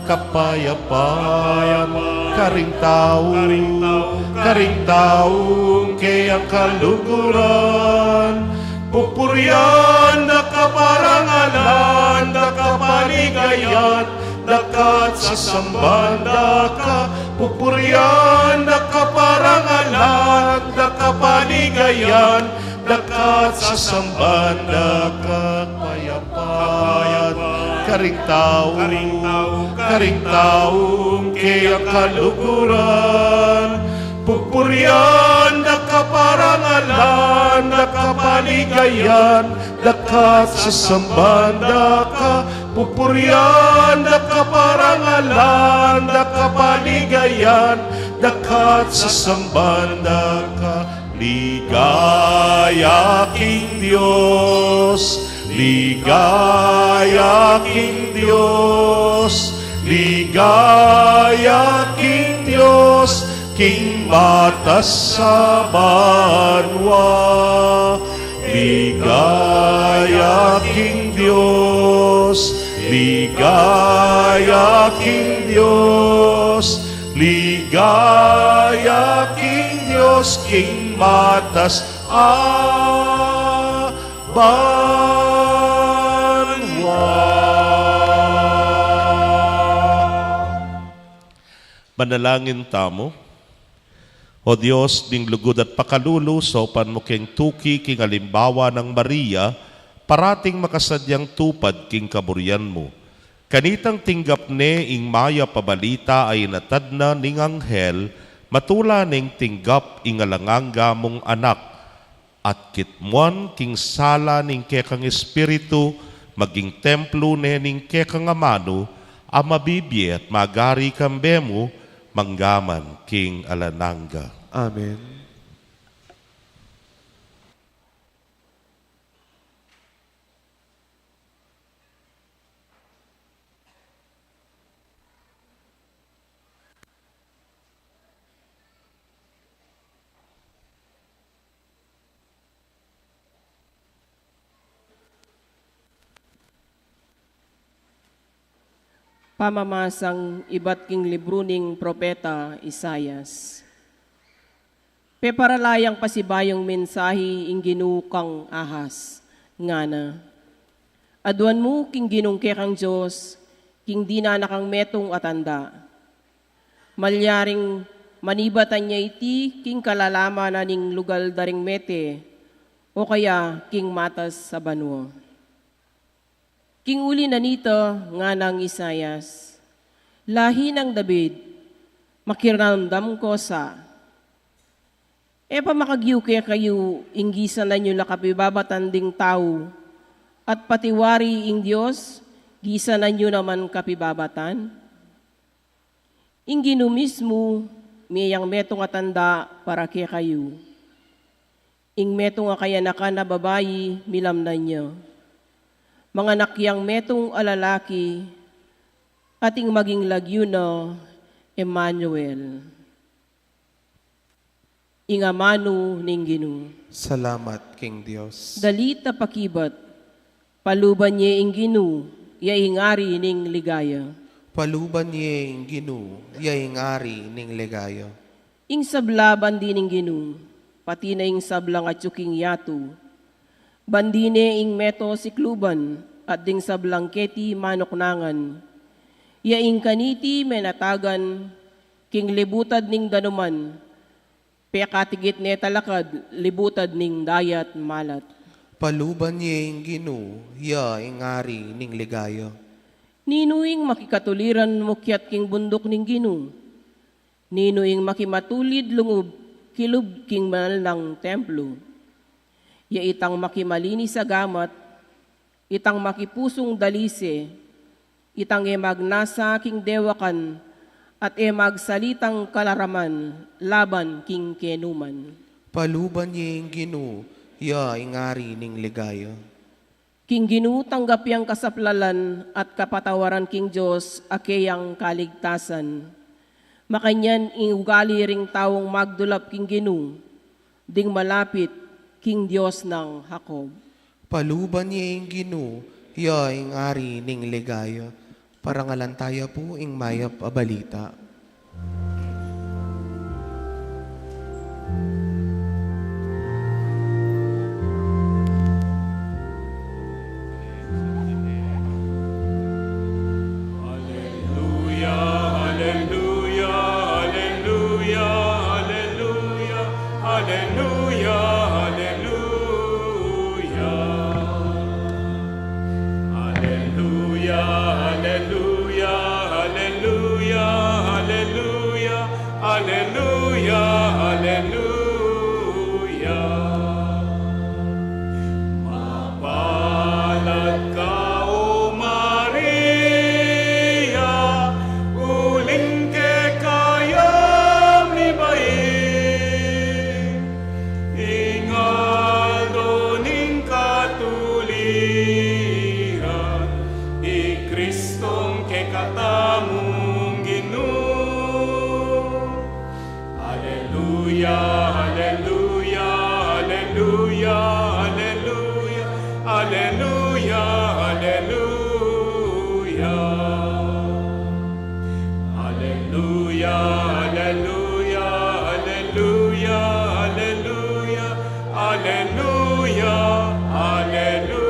Kapayapan karing tau, karing tau keyang kaluguran. Pupurian da ka, parangalan da ka, paligayan da ka, at sasamban da ka. Pupurian da ka, parangalan da ka, paligayan da ka, at sasamban da ka. Kapayapan karing tau, karing tau keyang kaluguran. Pupurian da ka, parangalan da ka, paligayan da ka, at sasamban da ka. Pupurian da ka, parangalan da ka, paligayan da ka, at sasamban da ka. Ligaya king Dios. Ligaya king Dios, ligaya king Dios, king matas a banua. Ligaya king Dios, ligaya king Dios, ligaya king Dios, king matas a banua. Manalangin tamu. O Dios, ding lugud at pakalulu, saupan mu keng tuki king alimbawa nang Maria, parating makasadyang tupad king kaburian mu. Kanitang tinggap ne ing mayap a balita a inatad na ning anghel, matula neng tinggap ing alang angga mung anak, at kitmuan king sala ning kekang Espiritu, maging templo ne ning kekang amanu, a mabibie at magari kambe mu, mangga man king alang angga. Amen. Pamamasang ibat king libru ning propeta Isaias. Peparala yang pasibayung mensahe ing Ginu kang Ahaz, ngana: Aduan mu king Ginung kekang Dios, king dinan na kang metung a tanda. Malyaring manibatan ya iti king kalalaman na ning lugal da ring mete, o kaya king matas a banua. King uli na nita, nganang Isaias, lahi nang David, makiramdam ko sa. E pa makagyu kekayu ing gisanan yu la kapibabatan ding tau, at pati wari ing Dios, gisanan yu naman kapibabatan? Ing Ginu mismu, mie yang metung a tanda para kekayu. Ing metung a kayanakan a babai, milamnan ya. Manganak yang metung a lalaki, at ing maging lagyu na, Emmanuel. Ing amanu ning Ginu. Salamat king Dios. Dalit a pakibat. Paluban ye ing Ginu, ya ing ari ning ligaya. Paluban ye ing Ginu, ya ing ari ning ligaya. Ing sabla bandi ning Ginu, pati na ing sablang atyu king yatu. Bandi ne ing meto sikluban, at ding sablang keti manuknangan. Ya ing kaniti menatagan, king libutad ning danuman, pekatigit ne talakad, libutad ning dayat malat. Paluban ye ing Ginu, ya ing ari ning ligaya. Ninu ing makikatuliran mukyat king bunduk ning Ginu? Ninu ing makimatulid lungub kilub king banal nang templo? Ya itang makimalinis a gamat, itang makipusung dalise, itang e magnasa king dewakan, at e magsalitang kalaraman laban king kenuman. Paluban ye ing Ginu, ya ing ari ning ligaya. King Ginu tanggap yang kasaplalan at kapatawaran king Dios a keyang kaligtasan. Makanyan ing ugali ring taung magdulap king Ginu, ding malapit king Dios nang Jacob. Paluban ye ing Ginu, ya ing ari ning ligaya. Parangalan taya pu ing mayap a balita. Aleluya, aleluya, aleluya, aleluya, aleluya, aleluya, aleluya. Aleluya, aleluya, aleluya, Aleluya, aleluya. Aleluya, aleluya, aleluya, aleluya, aleluya, aleluya.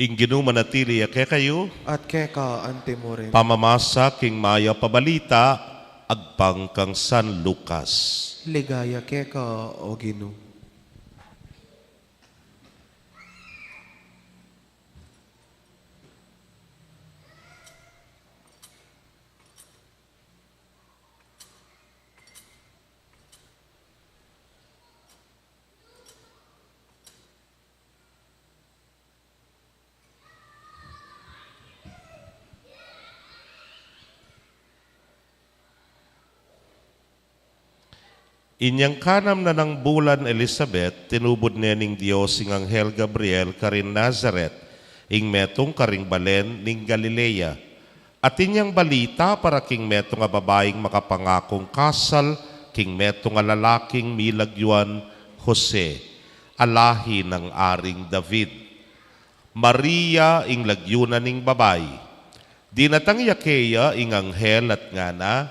Ing Ginu manatili ya kekayu. At keka antimurin. Pamamasa king mayap a balita agpang kang San Lucas. Ligaya keka, O Ginu. Inyang kanam na nang bulan Elisabet, tinubud ne ning Dios ing anghel Gabriel karin Nazaret, ing metung karing balen ning Galilea. Atin yang balita para king metung a babaing makapangakung kasal king metung a lalaking milagyuan Jose, a lahi nang Aring David. Maria ing lagyu na ning babai. Dinatang ya keya ing anghel at ngana,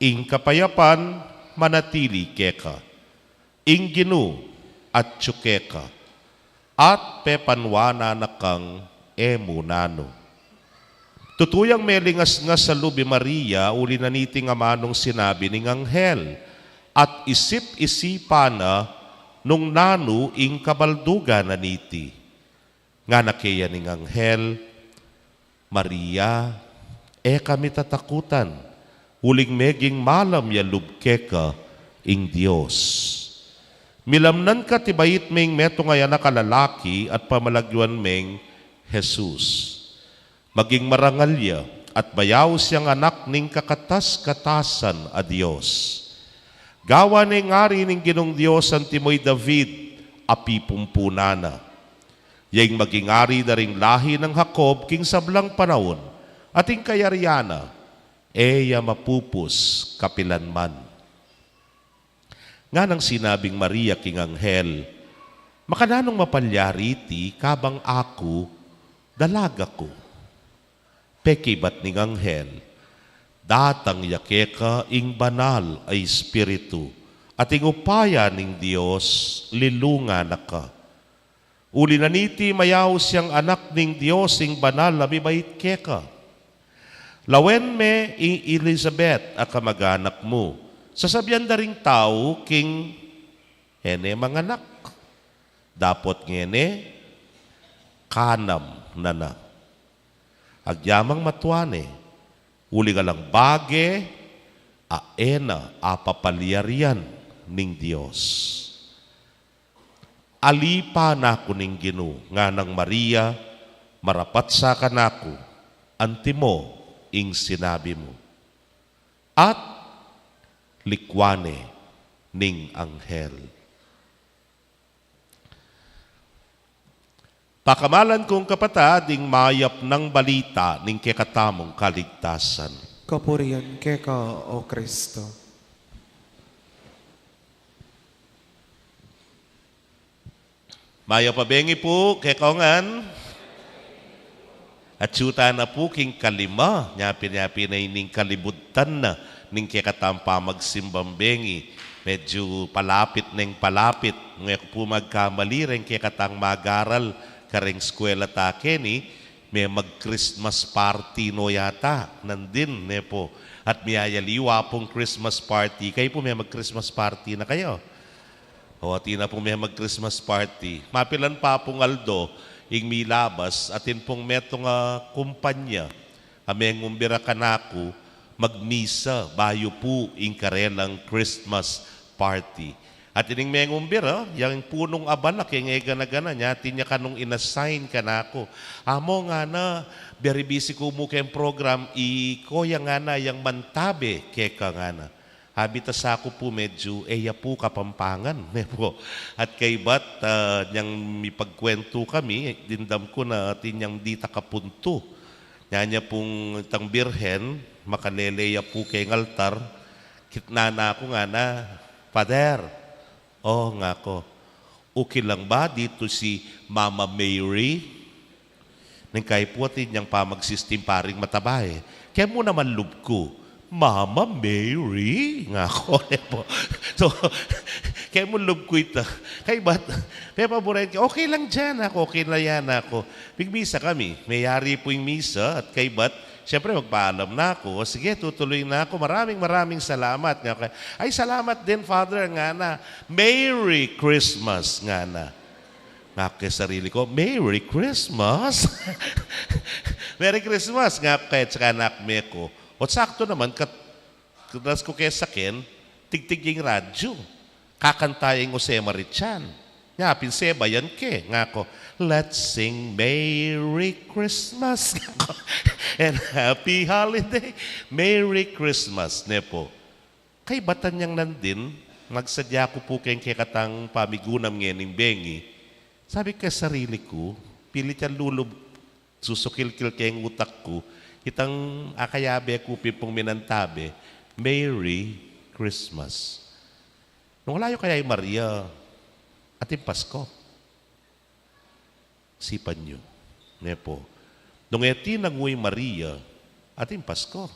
"Ing kapayapan manatili keka. Ing Ginu atyu keka, at pepanuanan na kang e mu nanu." Tutu yang melingasngas a lub i Maria uli na niting amanung sinabi ning anghel, at isip-isipan na nung nanu ing kabaldugan na niti. Ngana keya ning anghel, "Maria, e ka mitatakutan, uling meging malam ya lub keka ing Dios. Milamnan ka at ibait me ing metung a anak a lalaki at pamalagyuan meng Jesus. Maging marangal ya at mayaus yang anak ning kakatas-katasan a Dios. Gawan neng ari ning Ginung Dios antimo i David a pipumpunan na. Ya ing maging ari da ring lahi nang Jacob king sablang panaun, at ing kayarian na e ya mapupus kapilanman." Nganang sinabing Maria king anghel, "Makananung mapalyari iti, kabang aku dalaga ku?" Pekibat ning anghel, "Datang ya keka ing Banal a Espiritu, at ing upaya ning Dios lilungan na ka. Uli na niti, mayaus yang anak ning Dios ing banal a mibait keka. Lawen me i Elisabet a kamag-anak mu. Sasabian da ring tau king e ne manganak. Dapot ngeni, kanam na na. Agyamang matua ne, uling alang bage a e na apapalyarian ning Dios." "Alipa na ku ning Ginu," nganang Maria, "marapat sa kanaku antimo ing sinabi mu." At likwan ne ning anghel. Pakamalan kung kapatad, ing mayap nang balita ning kekatamung kaligtasan. Kapurian keka, O Kristo. Mayap a bengi pu kekayu ngan. Atyu tana pu king kalima, nyapi-nyapi na ining kalibudtan na Ning kekatang pamagsimbang bengi, medyu palapit neng palapit. Nung e ku pu magkamali, reng kekatang mag-aral kareng eskwela ta keni, me mag-Christmas party no yata, nandin, ne pu. At miyayaliwa pung Christmas party. Kayu pu me mag-Christmas party na kayu? O, atin na pung me mag-Christmas party. Mapilan pa pung aldo, ing milabas, atin pung metung a kumpanya a mengumbira kanaku magmisa bayu pu ing karelang Christmas party. At ining mengumbira, yang punung abala keng e gana-gana, nya atin ya kanung in-assign kanaku. Amo, ngana, very busy ku mu keng program, iko ya, ngana, yang mantabe keka, ngana. Abi ta sa ku pu medyu e ya pu Kapampangan, ne pu. At kaybat, ah, nyang mipagkwentu kami, dimdam ku na atin yang ditak a puntu. Nya, nya pung itang Birhen, makalele ya pu keng altar, kitnan na ku, ngana, "Father, o," ngaku, "okay lang ba ditu si Mama Mary?" Neng kayi pu atin yang pamagsisting paring mataba e. Kemu naman lub ku, "Mama Mary," ngaku, ne pu. So, kemu lub ku ita. Kaybat, pepaburen ke, "Okay lang dyan," ngaku, "okay na yan," ngaku. Migmisa kami. Meyari pu ing misa at kaybat, siyempre, magpaalam na ku. "O, sige, tutuloy na ku. Maraming, maraming salamat," ngaku. "Ay, salamat din, Father," ngana. "Merry Christmas," ngana. Ngaku ke sarili ku, "Merry Christmas?" "Merry Christmas," ngaku ke, tsaka anak me ku. O, saktu naman, kat-, katras ku ke saken, tigtig ya ing radyu. Kakanta ya ing Jose Marichan. Nya pin sebayan ke, ngaku, "Let's sing Merry Christmas," ngaku, "and Happy Holiday, Merry Christmas," ne pu. Kaybat, inyang nandin, magsadya ku pu keng kekatang pamigunam ngening bengi. Sabi ku ke sarili ku, pilit yang lulub, susukilkil keng utak ku, itang akayabe ku pin pung minantabe, "Merry Christmas." Nung ala yu kaya i Maria, atin Pasko. Sipan yu, ne pu. Nung e tinangu i Maria, atin Pasko.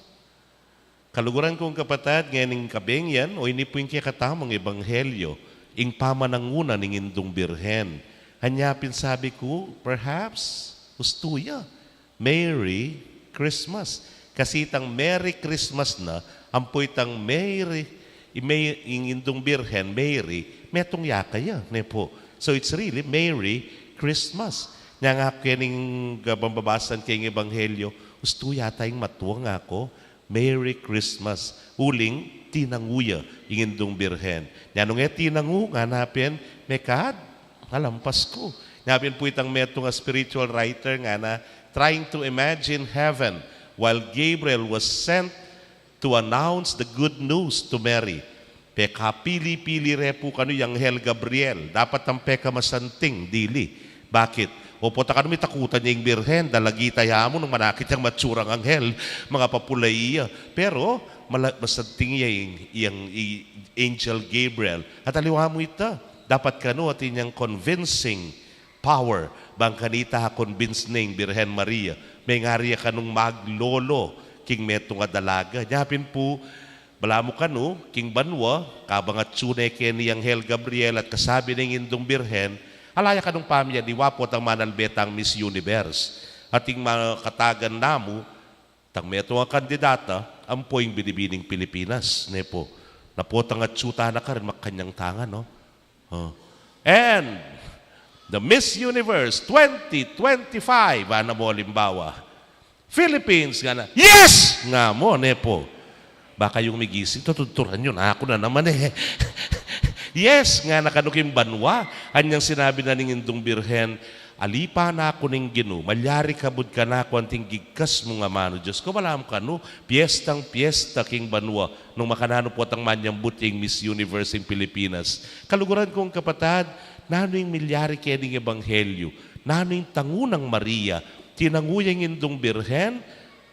Kaluguran kung kapatad, ngening kabengi yan, o ini pu ing kekatamung ebanghelyo, ing pamananguna ning Indung Birhen. Anya pin sabi ku, perhaps, ustu ya. Merry Christmas. Kasi itang Merry Christmas na, ampo itang Mary, i May-, ing Indung Birhen, Mary, metung ya kaya, ne pu. So it's really Merry Christmas. Nya nga kening, ah, pambabasan keng ebanghelyo, ustu yata ing matua, ngaku, Merry Christmas. Uling tinangu ya ing Indung Birhen. Nya nung e tinangu, ngana pin, mekad, alang Pasko. Nya pin pu itang metung a spiritual writer, ngana, trying to imagine heaven while Gabriel was sent to announce the good news to Mary. Pekapili-pili re pu kanu yang anghel Gabriel. Dapat nang pekamasanting, dili. Bakit? Opo, ta kanu mitakutan ya ing Birhen, dalagita ya mu nung manakit yang matsurang anghel, mangapapulai ya. Pero, mala-, masanting ya ing, yang i-, Angel Gabriel. At aliwa mu ita, dapat kanu atin yang convincing power, bang kanita a-convince ne ing Birhen Maria, mengari ya kanung maglolo king metung a dalaga. Nya pin pu, balamu kanu, king banua, kabang atsu ne keni i Anghel Gabriel at kasabi ne ing Indung Birhen, ala ya kanung pamiyaliwa potang manalbe tang Miss Universe. At ing makatagan na mu, tang metung a kandidata, ampo ing binibining Pilipinas, ne pu. Na potang atsu ta na karin, makanyang tangan, no? O. And the Miss Universe twenty twenty-five, ana mu alimbawa, Philippines, ngana, "Yes!" nga mu, ne pu. Baka yung migising, tutudturan yu na, aku na naman e. "Yes!" ngana kanu king banua, anyang sinabi na ning Indung Birhen, "Ali pa, anak ku ning Ginu, malyari kabud kanaku anting gigkas mung amanu Dios ku." Balamu kanu, piestang piesta king banua, nung makananu potang manyambut ya ing Miss Universe ing Pilipinas. Kaluguran kung kapatad, nanu ing milyari kening ebanghelyo? Nanu ing tangu nang Maria? Tinangu ya ing Indung Birhen,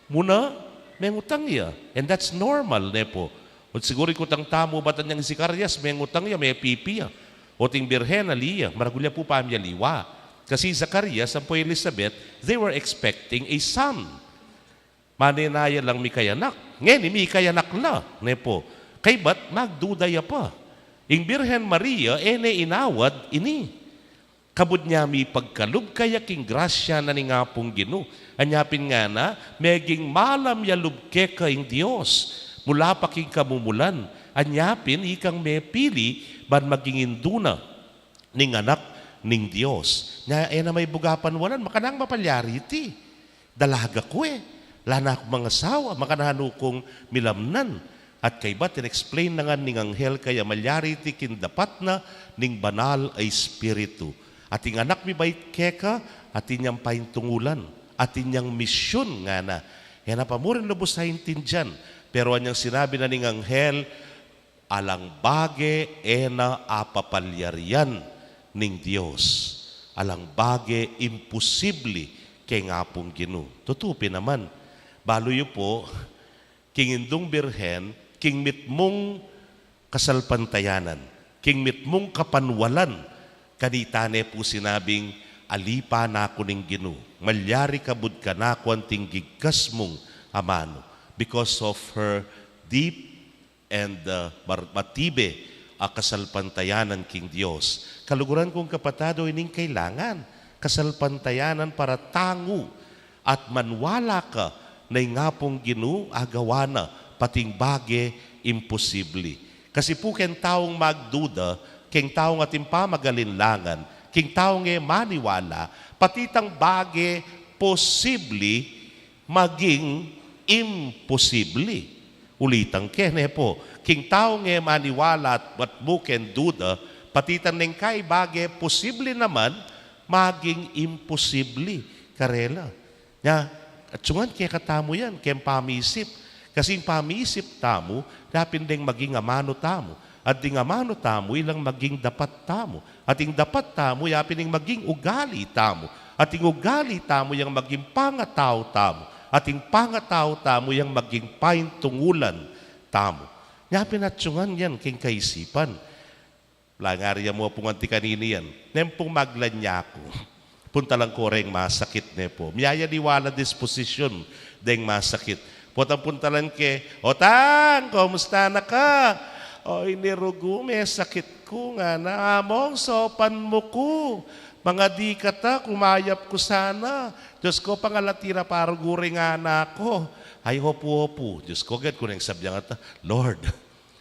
muna mengutang ya. And that's normal, ne pu. O siguru ikutang tamu, batan yang i Zacarias, mengutang ya, mepipi ya. O ting Birhen, ali ya, maragul ya pu pamiyaliwa. Kasi i Zacarias, ampo i Elizabeth, they were expecting a son. Manenaya lang mikayanak. Ngeni mikayanak la, ne pu. Kaybat magduda ya pa. Ing Birhen Maria, e ne inawad ini. Kabud nia mipagkalub kaya king grasya na ning Apung Ginu. Anya pin ngana, meging malam ya lub keka ing Dios. Mula pa king kamumulan. Anya pin ikang mepili ban maging indu na ning Anak ning Dios. Nya, e na maybuga panwalan, makanang mapalyari iti. Dalaga ku e. Ala na kung mangasawa, makananu kung milamnan. At kaybat in-explain na ngan ning anghel kaya malyari iti king dapat na ning Banal a Espiritu. At ing anak mibait keka, atin yang paintungulan, atin yang misyun ngana. E na pa murin lubus aintindian. Pero anyang sinabi na ning anghel, alang bage e na apapalyarian ning Dios. Alang bage imposible keng Apung Ginu. Tutu pin naman. Balu yu pu, king Indung Birhen, king mitmung kasalpantayanan, king mitmung kapanwalan, kanita ne pu sinabing, "Alipa na ku ning Ginu, malyari kabud kanaku anting gigkas mung amanu." Because of her deep and, uh, mar-, matibe a kasalpantayanan king Dios. Kaluguran kung kapatad, o ining kailangan, kasalpantayanan para tangu at manwala ka na ing Apung Ginu agawa na pati ing bage imposible. Kasi pu keng taung magduda, keng taung atin pamagalinlangan, keng taung e maniwala, pati itang bage posible maging imposible. Ulitan ke, ne pu. Keng taung e maniwala at, at mu keng duda, pati itang neng kai bage posible naman, maging imposible karela. Nya, atsu ngan kekatamu yan, keng pamisip. Kasi ing pamisip tamu, dapin deng maging amanu tamu. At ding amanu tamu, ilang maging dapat tamu. At ing dapat tamu, yapin ing maging ugali tamu. At ing ugali tamu, yang maging pangatau tamu. At ing pangatau tamu, yang maging paintungulan tamu. Yapin atsu ngan yan, keng kaisipan. Langari ya mu pung anti kanini yan. Neng pung maglanyaku. Puntalan ko reng masakit, ne pu. Miyayaliwa la disposisyun deng masakit. Potang puntalan ke, "O Tang, kumusta na ka?" "Oy, nirugu, mesakit ku," ngana. "Among, saupan mu ku. Mangadi ka ta, kumayap ku sana. Diyos ko, pangalati ra parugu ring anak ku." "Ay, opu, opu." Diyos ko, gad ku neng sabyan kata, "Lord,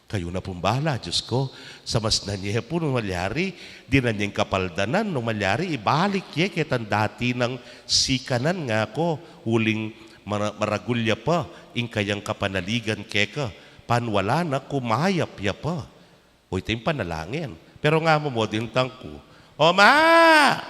kayu na pung bahala, Diyos ko. Samasnan ye pu nung malyari, dinan yeng kapaldanan, nung malyari, ibalik ye ketang dati nang sikanan," ngaku, "uling mara-, maragul ya pa ing kayang kapanaligan keka, panwala na, kumayap ya pa." O, ita ing panalangin. Pero ngamu mu, dintang ku, "O Ma!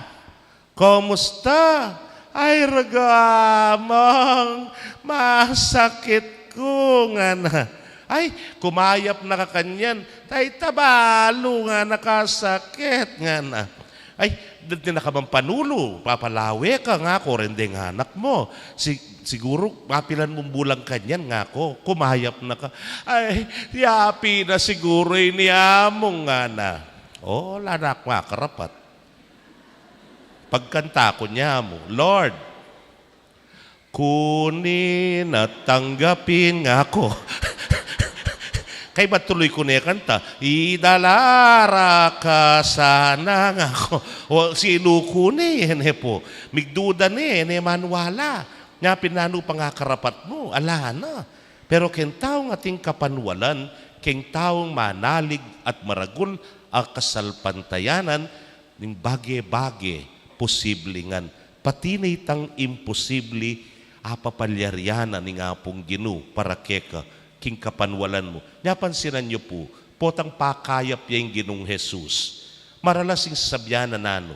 Kumusta?" "Ay, raga, Among, masakit ku," ngana. "Ay, kumayap na ka kanyan?" "Ay, tabalu," ngana, "kasakit," ngana. "Ay, dati na ka mang panulu, papalawe ka," ngaku, "reng deng anak mu. Si-, siguru, mapilan mung bulan kanyan," ngaku, "kumayap na ka." "Ay, yapi na siguru ini, Among," ngana. O, ala na kung makarapat. Pagkanta ku, "Nyamu, Lord, kunin at tanggapin," ngaku. Kaybat tuloy ku ne kanta, "Idala ra ka sana," ngaku. O, silu ku ne, e ne pu. Migduda ne, e ne maniwala. Nya pin, nanu pang akarapat mu? Ala na. Pero keng taung ating kapanwalan, keng taung manalig at maragul a kasalpantayanan, ning bage-bage, posible ngan. Pati na itang imposible, apapalyarian na ning Apung Ginu para keka, king kapanwalan mu. Nya pansinan yu pu, potang pakayap ya ing Ginung Jesus. Maralas ing sasabyan na nanu,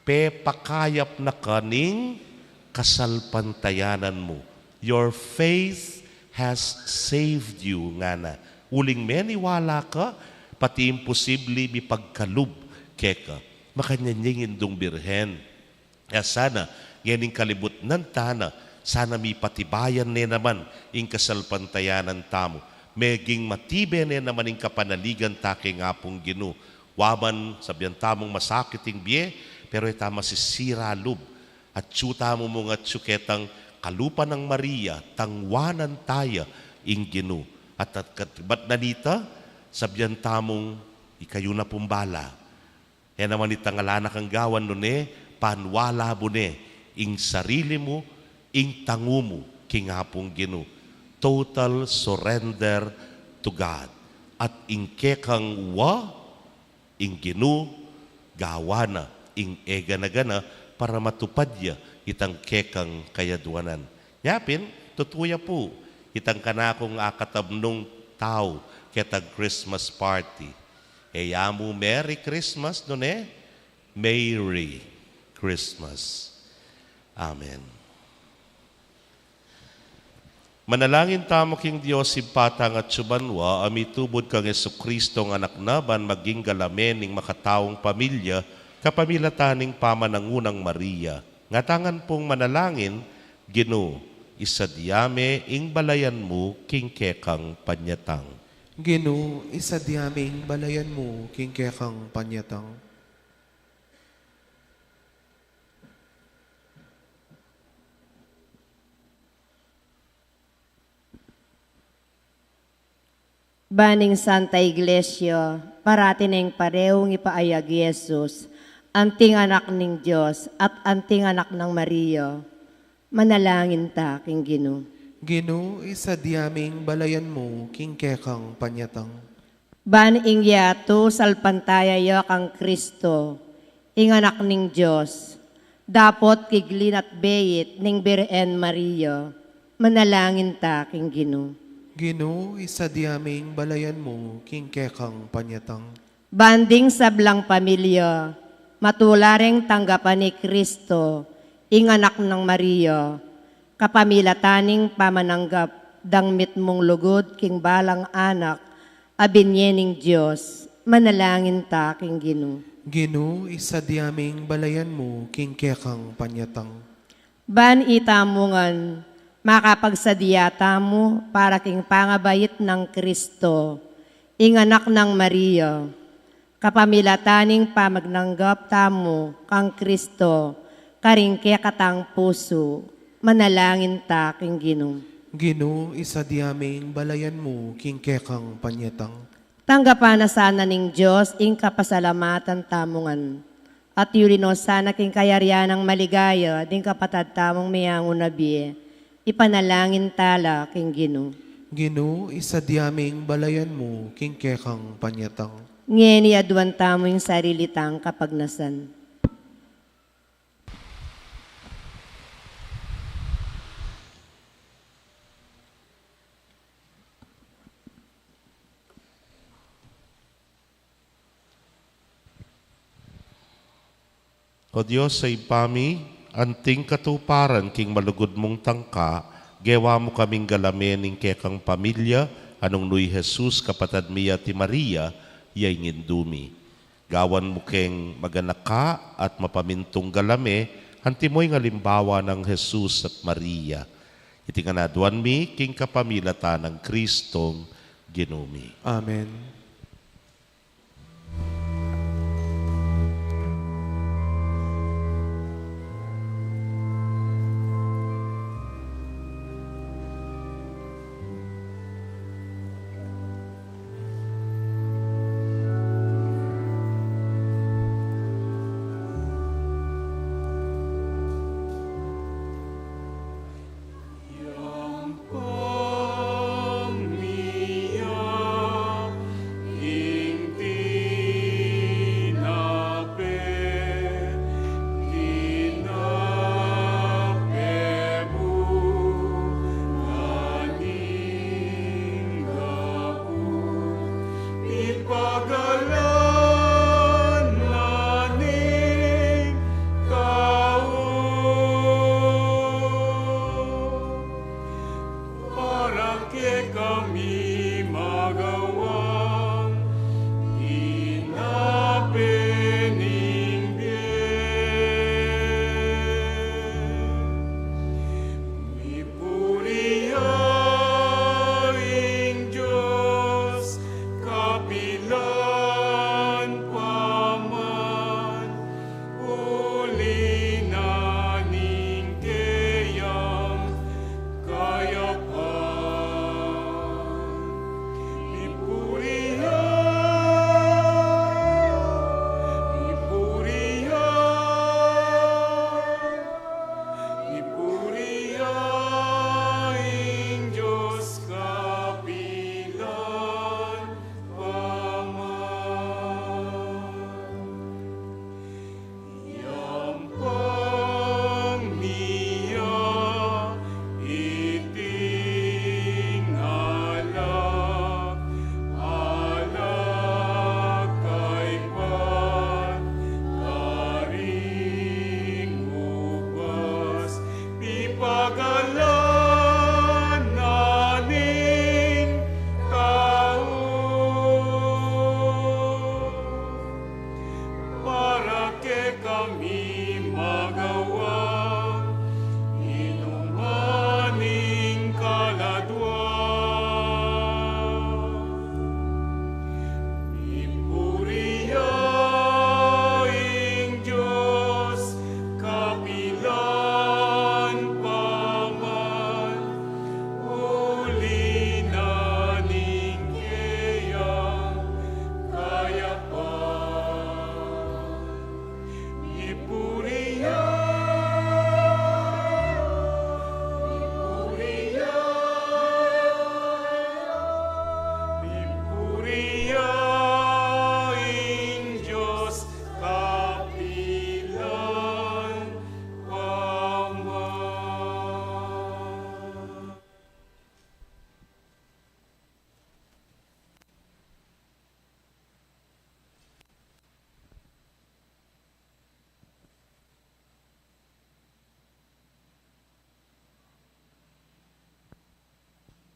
"Pepakayap na ka ning kasalpantayanan mu. Your faith has saved you," ngana. Uling meniwala ka, pati imposible mipagkalub keka. Makanyan ya ing Indung Birhen. Ya sana, ngening kalibutnan tana, sana mipatibayan ne naman ing kasalpantayanan tamu. Meging matibe ne naman ing kapanaligan ta keng Apung Ginu. Wa man, sabyan tamung masakit ing bie, pero e ta masisira lub. Atsu tamu mung atsu ketang kalupa nang Maria, tangwanan taya ing Ginu. At, at katibat na nita, sabian tamung ikayu na pung bala. E naman itang ala na kang gawan nune, panwala mu ne ing sarili mu, ing tangu mu king Apung Ginu. Total surrender to God. At ing kekang wa, ing Ginu, gawa na ing e gana-gana para matupad ya itang kekang kayadwanan. Nya pin, tutu ya pu itang kanakung akatamnung tau ketang Christmas party. E ya mu Merry Christmas, nune Merry Christmas. Amen. Manalangin tamu king Dios Ibpa tang atsu banua, a mitubud kang Jesucristo a Anak na, ban maging galame ning makataung pamilya, kapamilatan ning pamanangu nang Maria. Ngatamu ngan pung manalangin, Ginu, isadia me ing balayan mu king kekang panyatang. Ginu, isadia me ing balayan mu king kekang panyatang. Ban ing Santa Iglesia, parati neng pareung ipaayag i Jesus, anting Anak ning Dios at anting Anak nang Maria. Manalangin ta king Ginu. Ginu, isadia me ing balayan mu king kekang panyatang. Ban ing yatu salpantaya ya kang Kristo, ing Anak ning Dios, dapot kigli at beit ning Birhen Maria, manalangin ta king Ginu. Ginu, isadia me ing balayan mu king kekang panyatang. Ban ding sablang pamilya, matula reng tanggapan i Kristo, ing Anak nang Maria, kapamilatan ning pamananggap dang mitmung lugud king balang anak a binie ning Dios, manalangin ta king Ginu. Ginu, isadia me ing balayan mu king kekang panyatang. Ban itamu ngan makapagsadia tamu para king pangabait nang Kristo, ing Anak nang Maria, kapamilatan ning pamananggap tamu kang Kristo, karing kekatang pusu, manalangin ta king Ginu. Ginu, isadia me ing balayan mu king kekang panyatang. Tanggapan na sana ning Dios ing kapasalamatan tamu ngan, at yuli no sana king kayarian nang maligaya ding kapatad tamung meangu na bie, ipanalangin ta la king Ginu. Ginu, isadia me ing balayan mu king kekang panyatang. Ngeni aduan tamu ing sarili tang kapagnasan. O Dios a Ibpa mi, anting katuparan king malugud mung tangka, gewa mu kaming galame ning kekang pamilya, a nung nu i Jesus kapatad mi at i Maria, ya ing indu mi. Gawan mu keng maganaka at mapamintung galame, antimo ing alimbawa nang Jesus at Maria. Iti ngan aduan mi king kapamilatan nang Kristong Ginu mi. Amen. Para kekami magawang inape ning bie. Mipuri ya ing Dios kapilan pa man, uli na ning keyang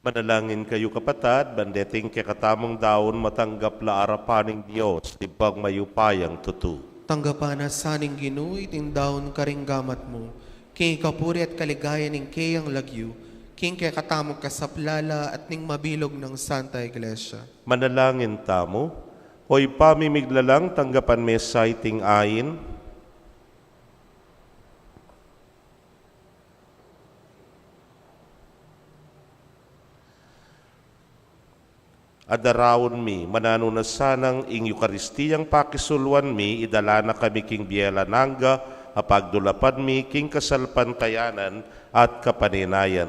Manalangin kayu, kapatad, ban deting kekatamung daun matanggap la arapan ning Dios, Ibpang mayupayang tutu. Tanggapan na sa ning Ginu iting daun karing gamat mu, king ikapuri at kaligayan ning keyang lagyu, king kekatamung kasaplalan at ning mabilug nang Santa Iglesia. Manalangin tamu. O Ibpa mi miglalang, tanggapan me sa iting ain a daraun mi, mananu na sanang ing Eukaristiyang pakisuluan mi, idala na kami king bie alang angga, a pagdulapan mi king kasalpantayanan at kapanenayan.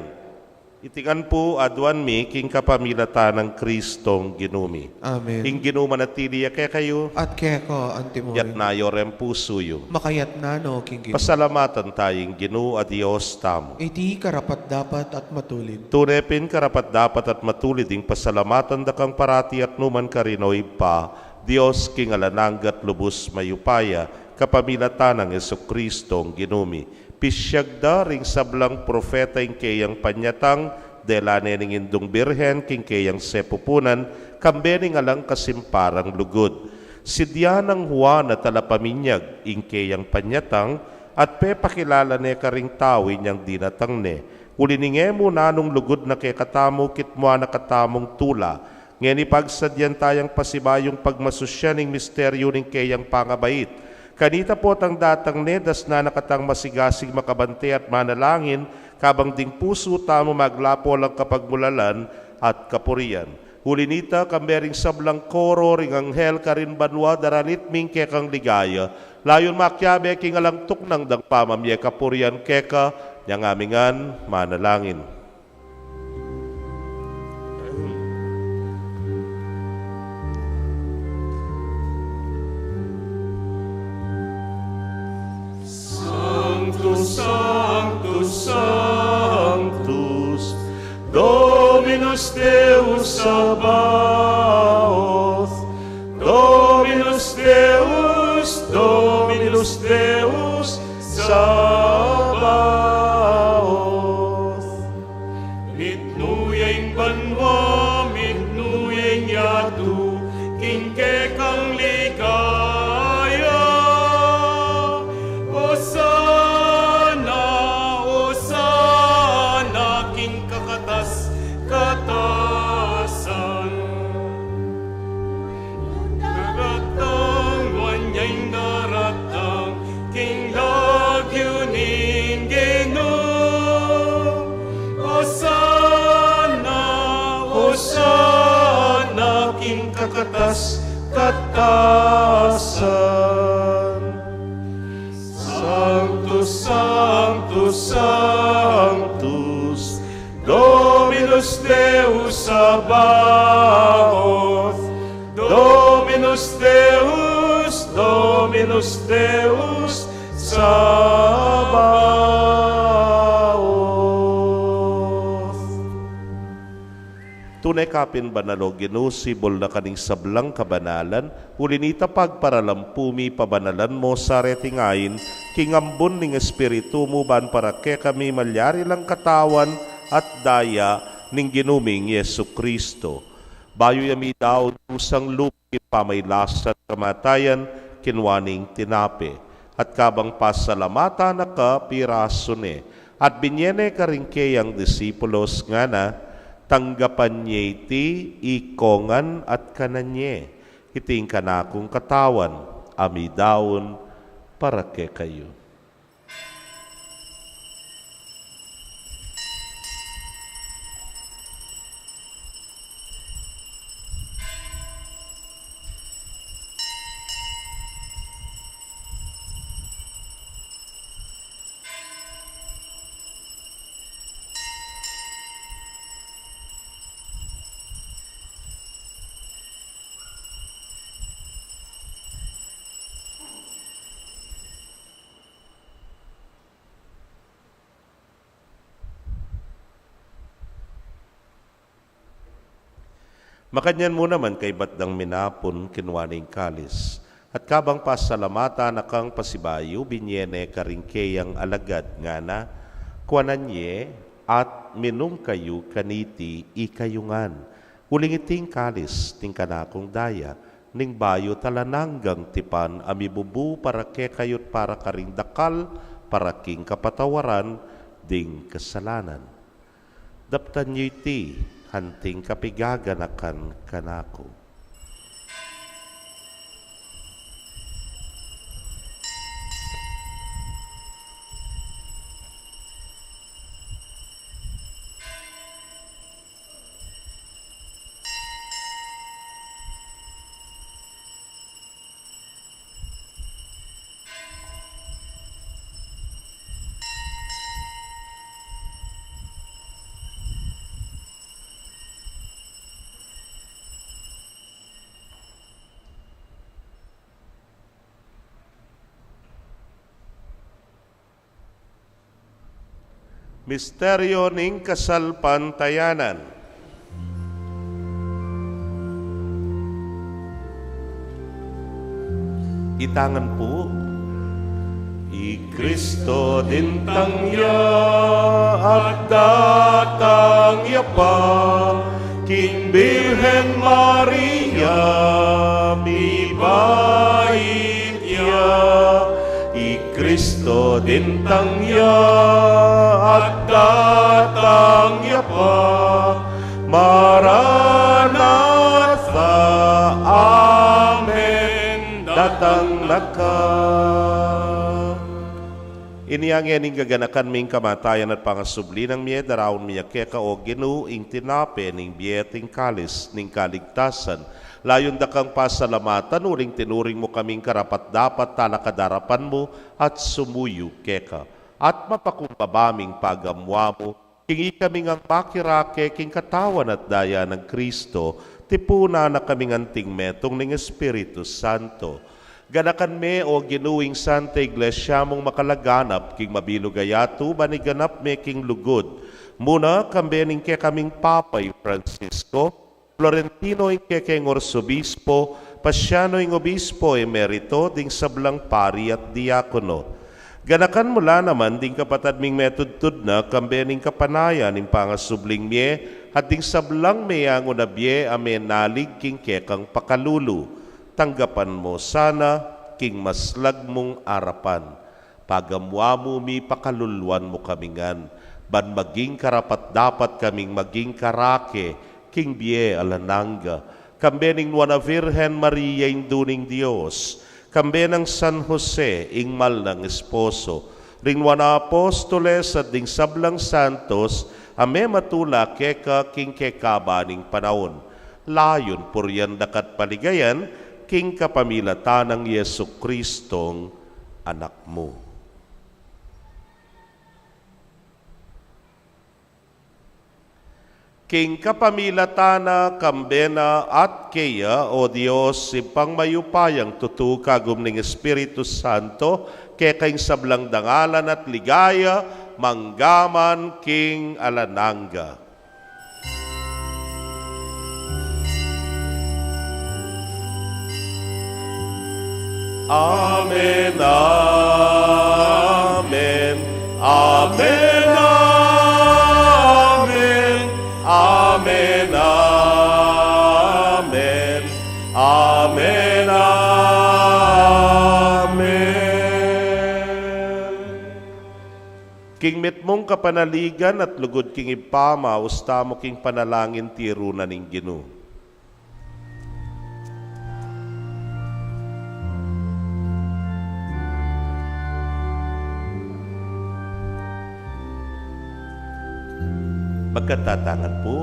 Iti ngan pu aduan mi king kapamilatan nang Kristong Ginu mi. Amen. Ing Ginu manatili ya kekayu. At keka antimurin. Yatna yu ring pusu yu. Makayatna no king Ginu. Pasalamatan taya ing Ginu a Dios tamu. Iti karapat-dapat at matulid. Tune pin karapat-dapat at matulid ing pasalamatan da kang parati at nukarin man, O Ibpa, Dios king alang angga at lubus mayupaya, kapamilatan nang Jesukristong Ginu mi. Pisiag da ring sablang propeta ing keyang panyatang, dela ne ning Indung Birhen king keyang sepupunan, kambe ning alang kasimparang lugud. Sidya nang Juan a talapaminyag ing keyang panyatang, at pepakilala ne karing tau inyang dinatang ne. Uli ning e mu nanung lugud na kekatamu, kitmuan na katamung tula. Ngeni pagsadyan tayang pasibayung pagmasusyan ing misteryu ning keyang pangabait. Kanita potang datang ne, dasnan na katang masigasig makabante at manalangin, kabang ding pusu tamu maglapo lang kapagmulalan at kapurian. Uli nita, kambe ring sablang koro ring anghel karin banua, daralit mi ing kekang ligaya, layun makiabe king alang tuknang dang pamamie kapurian keka. Inya ngan mi ngan manalangin. Sanctus, Sanctus, Sanctus, Dominus Deus Sabaoth, Dominus Deus, Dominus Deus Sabaoth. Mitmu ya ing banua, mitmu ya ing yatu, king kekang ligaya. Osana, Osana, king kakatas-katasan. Daratang, nuan ya ing daratang, king lagyu ning Ginu. Osana, Osana, king kakatas-katasan. Sanctus, Sanctus, Sanctus, Dominus Deus Sabaoth, Dominus Deus, Dominus Deus Sabaoth. Tune ka pin banal, O Ginu, sibul na ka ning sablang kabanalan, uli nita pagparalan pu mi pabanalan mo sa reting ain, king ambun ning Espiritu mu, ban para kekami malyari lang katawan at daya ning Ginu ming Jesucristo. Bayu ya midaun kusang lub king pamailasan at kamatayan, kinua ne ing tinape, at kabang pasalamatan na ka, pirasu ne, at binye ne karing keyang disipulos, ngana, tanggapan ye iti ikongan at kanan ye, iti ing kanakung katawan, a midaun para kekayu. Makanyan mu naman kaybat dang minapun, kinua ne ing kalis, at kabang pasalamatan na kang pasibayu, binye ne karing keyang alagad, ngana, kuanan ye, at minum kayu kaniti ikayu ngan. Uling iti ing kalis ning kanakung daya, ning bayu at alang anggang tipan a mibubu para kekayu at para karing dakal, para king kapatawaran ding kasalanan. Daptan yu iti anting kapigaganakan kanaku. Misteryo ning kasalpantayanan. Itangan pu. I Kristo dintang ya at datang ya pa, king Birhen Maria mibait ya. I Kristo dintang ya at datang ya pa. Maranatha, amen, datang na ka. Inya ngening gaganakan mi ing kamatayan at pangasubli nang mie, daraun mi ya keka, o Ginu, ing tinape ning bie at ing kalis ning kaligtasan. Layun da kang pasalamatan uling tinuring mu kaming karapat-dapat talakad king arapan mu at sumuyu keka. At mapakumbaba ming pagamuan mu, king ikami ngang makirake king katawan at daya nang Kristo, tipunan na kaming anting metung ning Espiritu Santo. Ganakan me, o Ginu, ing Santa Iglesia mung makalaganap king mabilug a yatu, ban iganap me king lugud mu na, kambe ning kekaming Papa i Francisco, Florentino ing kekeng Arsobispo, Pasiano ing Obispo Emerito, ding sablang pari at diakono. Ganakan mu la naman ding kapatad ming metudtud na, kambe ning kapanayan ning pangasubling mie, at ding sablang meangu na bie a menalig king kekang pakalulu. Tanggapan mu sana king maslag mung arapan. Pagamuan mu mi, pakaluluan mu kami ngan, ban maging karapat-dapat kaming maging karake king bie alang angga, kambe ning Nuan a Virgen Maria, Indu ning Dios, kambe nang San Jose, ing mal nang esposo, ring Nuan a Apostoles at ding sablang santos a mematula keka king kekaba ning panaun. Layun purian da ka at paligayan king kapamilatan nang Jesucristong Anak mu. King kapamilatan na, kambe na, at keya, o Dios, Ibpang mayupayang tutu, kagum ning Espiritu Santo, keka ing sablang dangalan at ligaya, mangga man king alang angga. Amen, amen, amen, amen, amen, amen, amen, amen. King mitmung kapanaligan at lugud king Ibpa, maus tamu king panalangin tiru na ning Ginu. Magkatatangan pu.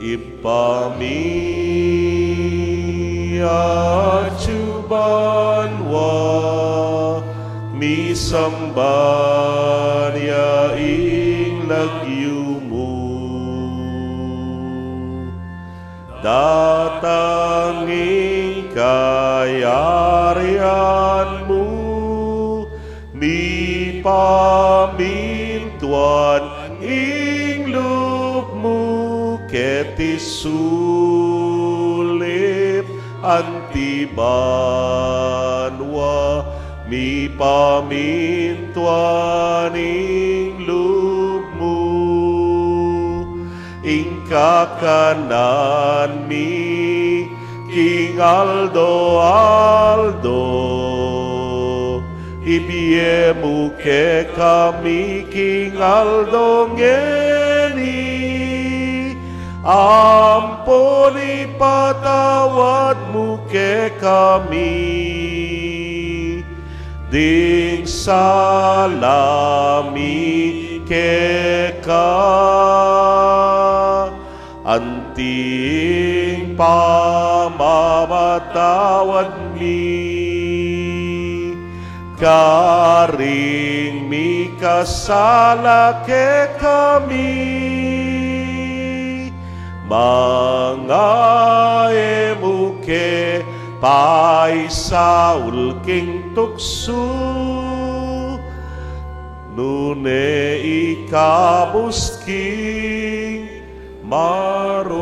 Ibpa mi, atsu banua, misamban ya ing lagyu mu. Datang ing kayarian mu, mipamintuan ing lub mu keti sulip anti banua, mipamintuan ing lub mu Kakanan mi king aldo-aldo, ibie mu kekami king aldo ngeni, ampon ipatawad mu kekami ding sala mi keka, anti ing pamamatawad mi karing mikasala kekami, manga e mu ke paisaul king tuksu, nune ikabus king marok.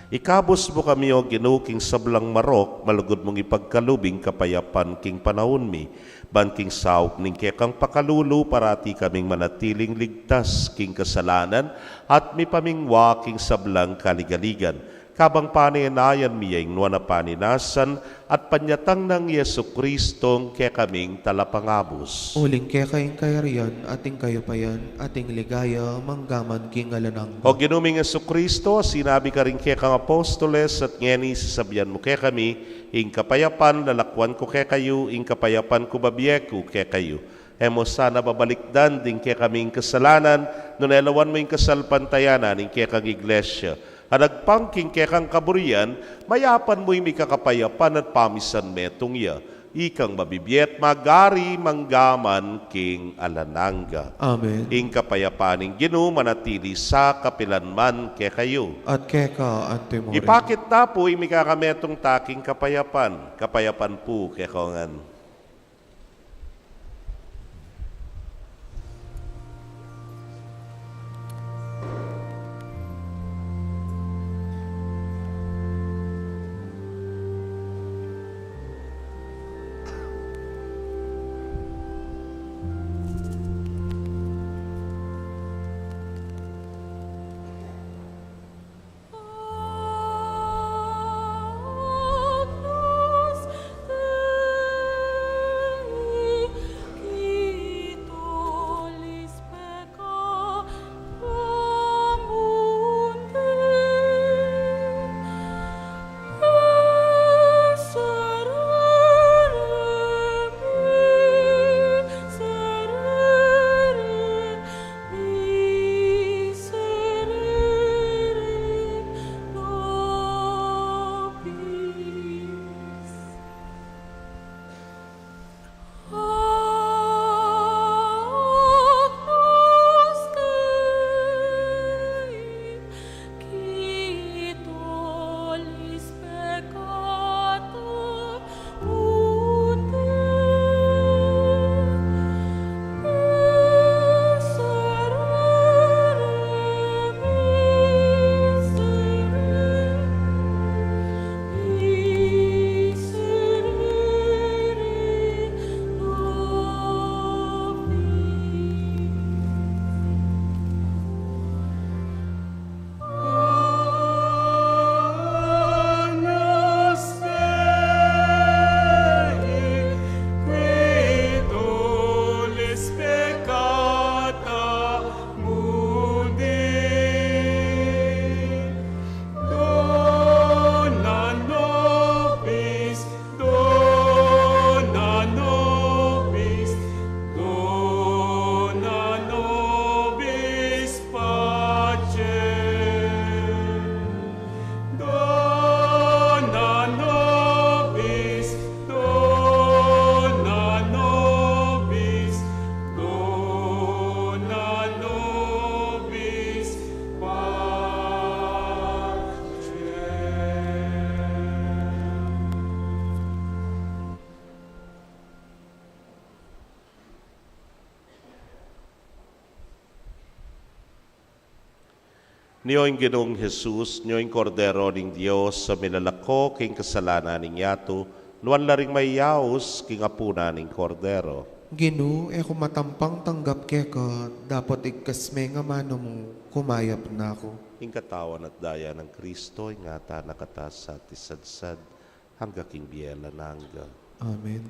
Ikabus mu kami, O Ginu, king sablang marok, malugud mung ipagkalub ing kapayapan king panaun mi, ban king saup ning kekang pakalulu parati kaming manatiling ligtas king kasalanan at mipamingwa king sablang kaligaligan. Kabang panenayan mi ya ing nuan a paninasan at panyatang nang Jesucristong kekaming Talapangabus. Uling keka ing kayarian at ing kayupayan at ing ligaya manggaman king alang angga. O Ginu ming Jesucristo, sinabi karing kekang apostoles, at ngeni sasabian mu kekami, ing kapayapan lalakwan ku kekayu, ing kapayapan ku babie ku kekayu. E mu sana babalikdan ding kekaming kasalanan, nune lawan mu ing kasalpantayanan ning kekang Iglesia. Adagpang king kekang kaburian, mayapan mu ing mikakapayapan at pamisan metung ya. Ikang mabibie at magari manggaman king alang angga. Amen. Ing kapayapan ning Ginu manatili sa kapilan man kekayu. At keka antimurin. Ipakit ta pu ing mikakametung ta king kapayapan. Kapayapan pu kekayu ngan. Dona nobis, dona nobis, dona nobis pacem. Dona nobis, dona nobis, dona nobis pacem. Nyo ing Ginung Jesus, nyo ing Kordero ning Dios, a milalako king kasalanan ning yatu, nuan la ring mayayaus king apunan ning Kordero. Ginu, e ku matampang tanggap keka, dapot igkas me ing amanu mu, kumayap na ku. Ing katawan at daya nang Kristo, ingatan na kata sa tisadsad, angga king bie alang angga. Amen.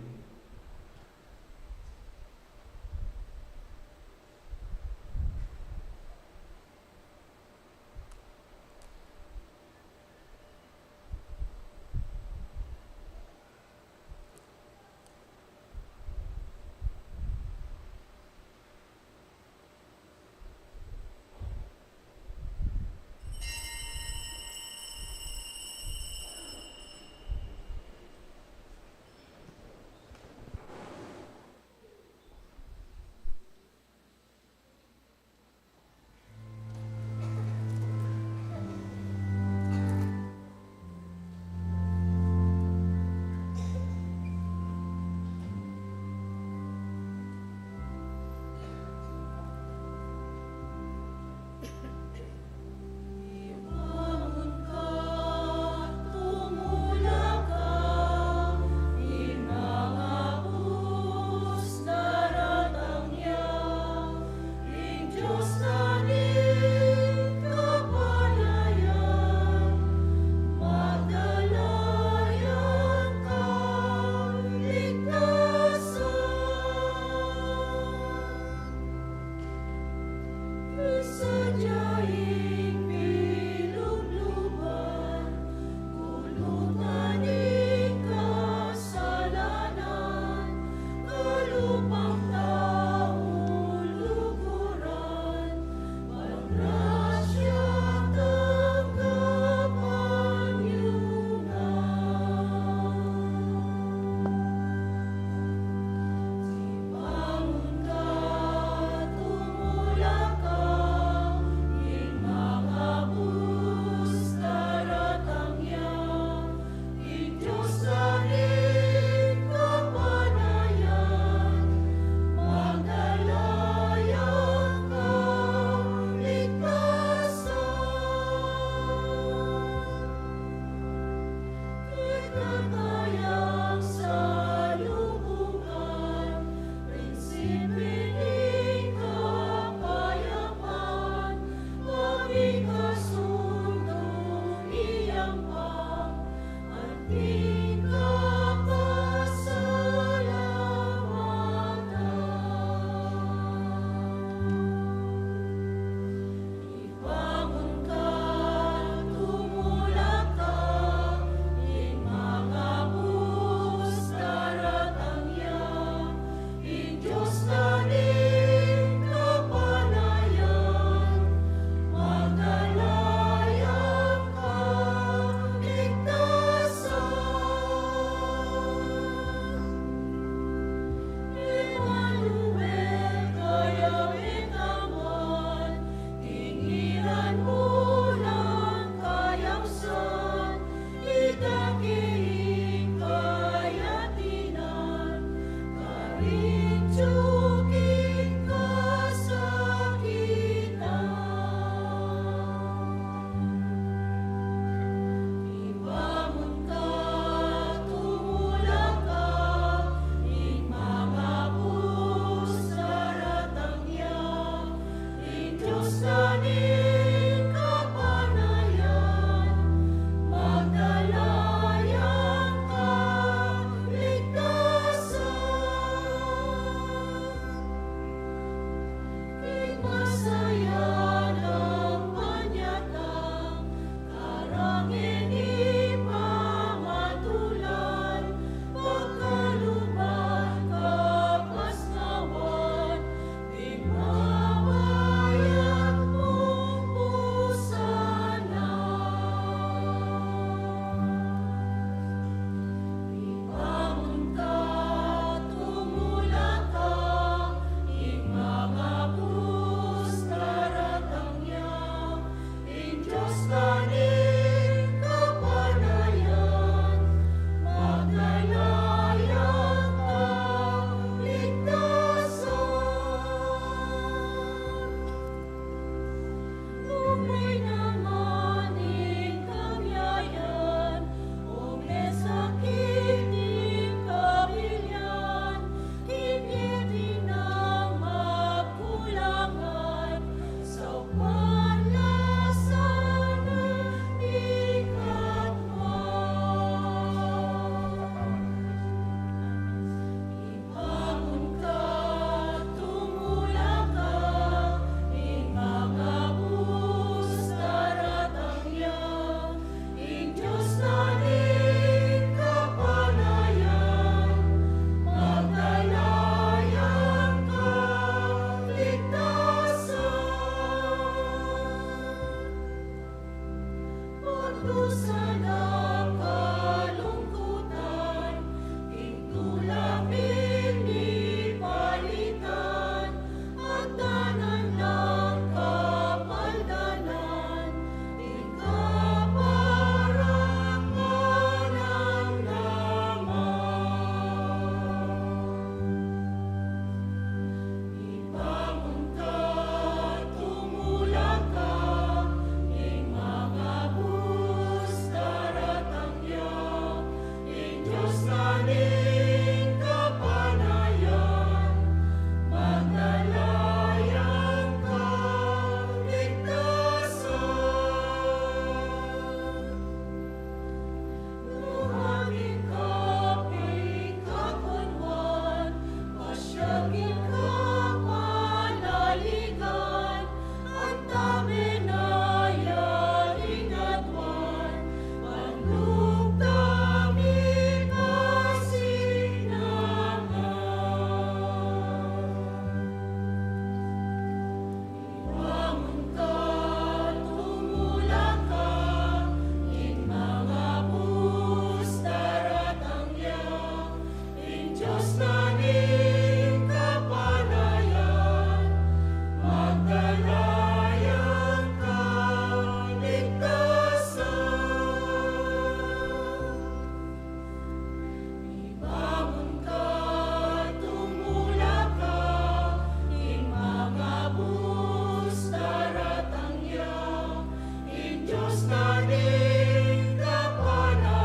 Ning kapanayan,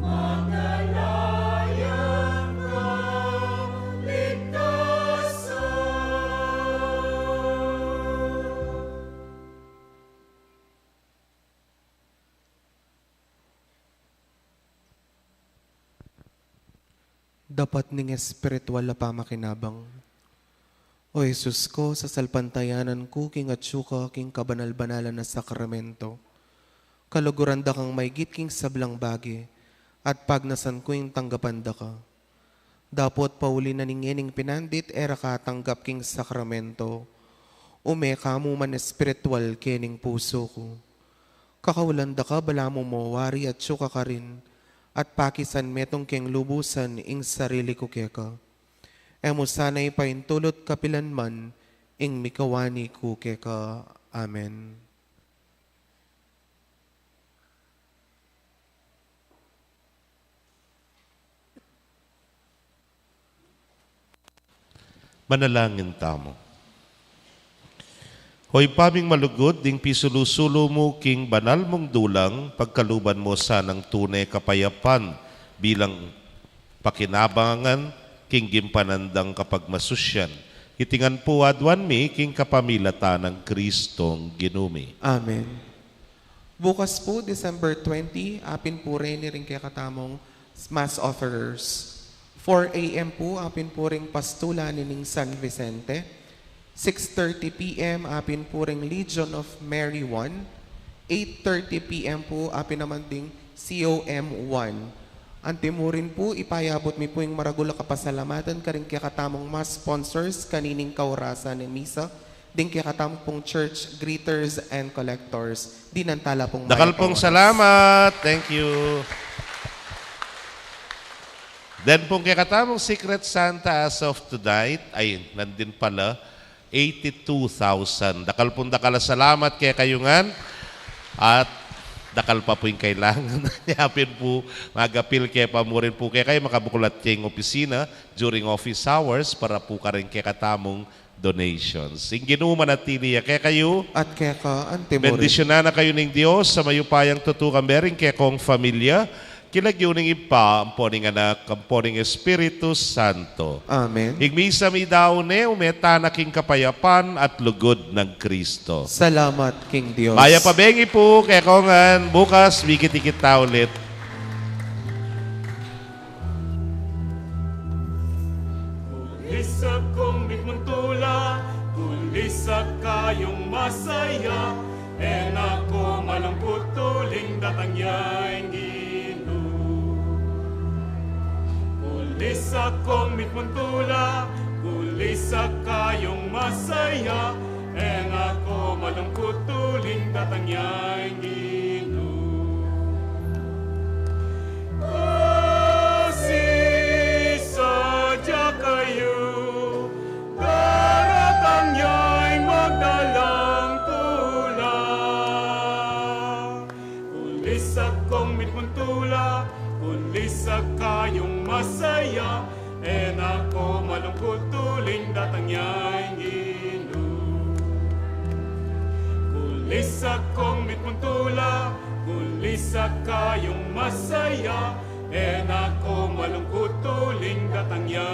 magdala yang kaligtasan. Dapat ning espiritual a pamakinabang. O Jesus ko, sasalpantayanan ku king atyu ka king kabanal-banalan a sakramento. Kaluguran da kang maigit king sablang bage, at pagnasan ku ing tanggapan da ka. Dapot pauli na ning ngening pinandit e ra ka atanggap king sakramento, ume ka mu man espiritual kening pusu ku. Kakaulan da ka, balamu mo wari atyu ka karin, at pakisan metung keng lubusan ing sarili ku keka. E mu sana ipaintulut kapilan man ing mikawani ku keka. Amen. Manalangin tamu. O Ibpa ming malugud, ding pisulu-sulu mu king banal mung dulang, pagkaluban mu sanang tune kapayapan bilang pakinabangan king gimpanan dang kapagmasusyan. Iti ngan pu aduan mi king kapamilatan nang Kristong Ginu mi. Amen. Bukas pu, December twenty, apin pu reni ring kekatamung Mass offerers. Four A M pu, apin pu ring pastulan ning San Vicente. Six thirty P M, apin pu ring Legion of Mary one. Eight thirty P M pu, apin naman ding C O M one. Antimurin pu, ipayabut mi pu ing maragul a kapasalamatan karing kekatamung Mass sponsors kanining kaurasan ning misa, ding kekatamung pung church greeters and collectors. Dinan tala pung mayap a oras. Dakal pung salamat. Thank you. Den pung kekatamung Secret Santa as of tonight, ay, nandin pala, eighty-two thousand. Dakal pung dakal a salamat kekayu ngan. At dakal pa pu ing kailangan. Apin pu, magapil ke pa mu rin pu kekayu, makabuklat keng opisina during office hours para pu karing kekatamung donations. Ing Ginu manatili ya kekayu. At keka antimurin. Bendisyunan na kayu ning Dios a mayupayang tutu, kambe ring kekong familia, king lagyu ning Ibpa, ampo ning Anak, ampo ning Espiritu Santo. Amen. Ing misa meyari ne, ume tana king kapayapan at lugud nang Kristo. Salamat king Dios. Mayap a bengi pu kekongan, bukas mikit-ikit ta ulit. Kulisak kung mitmung tula, kulisak kayung masaya, e na ko malungkut uling datang ya ing Ginu. Kulisak kung mitmung tula, kulisak kayung masaya, e na ko malungkut uling datang ya ing Ginu. Kasi sadya kayu, daratang ya ing magdalang tula. Kulisak kung mitmung tula, kulisak kayung masaya, e na ko malungkut uling datang ya ing Ginu. Kulisak kung mitmung tula, kulisak kayung masaya, e na ko malungkut uling datang ya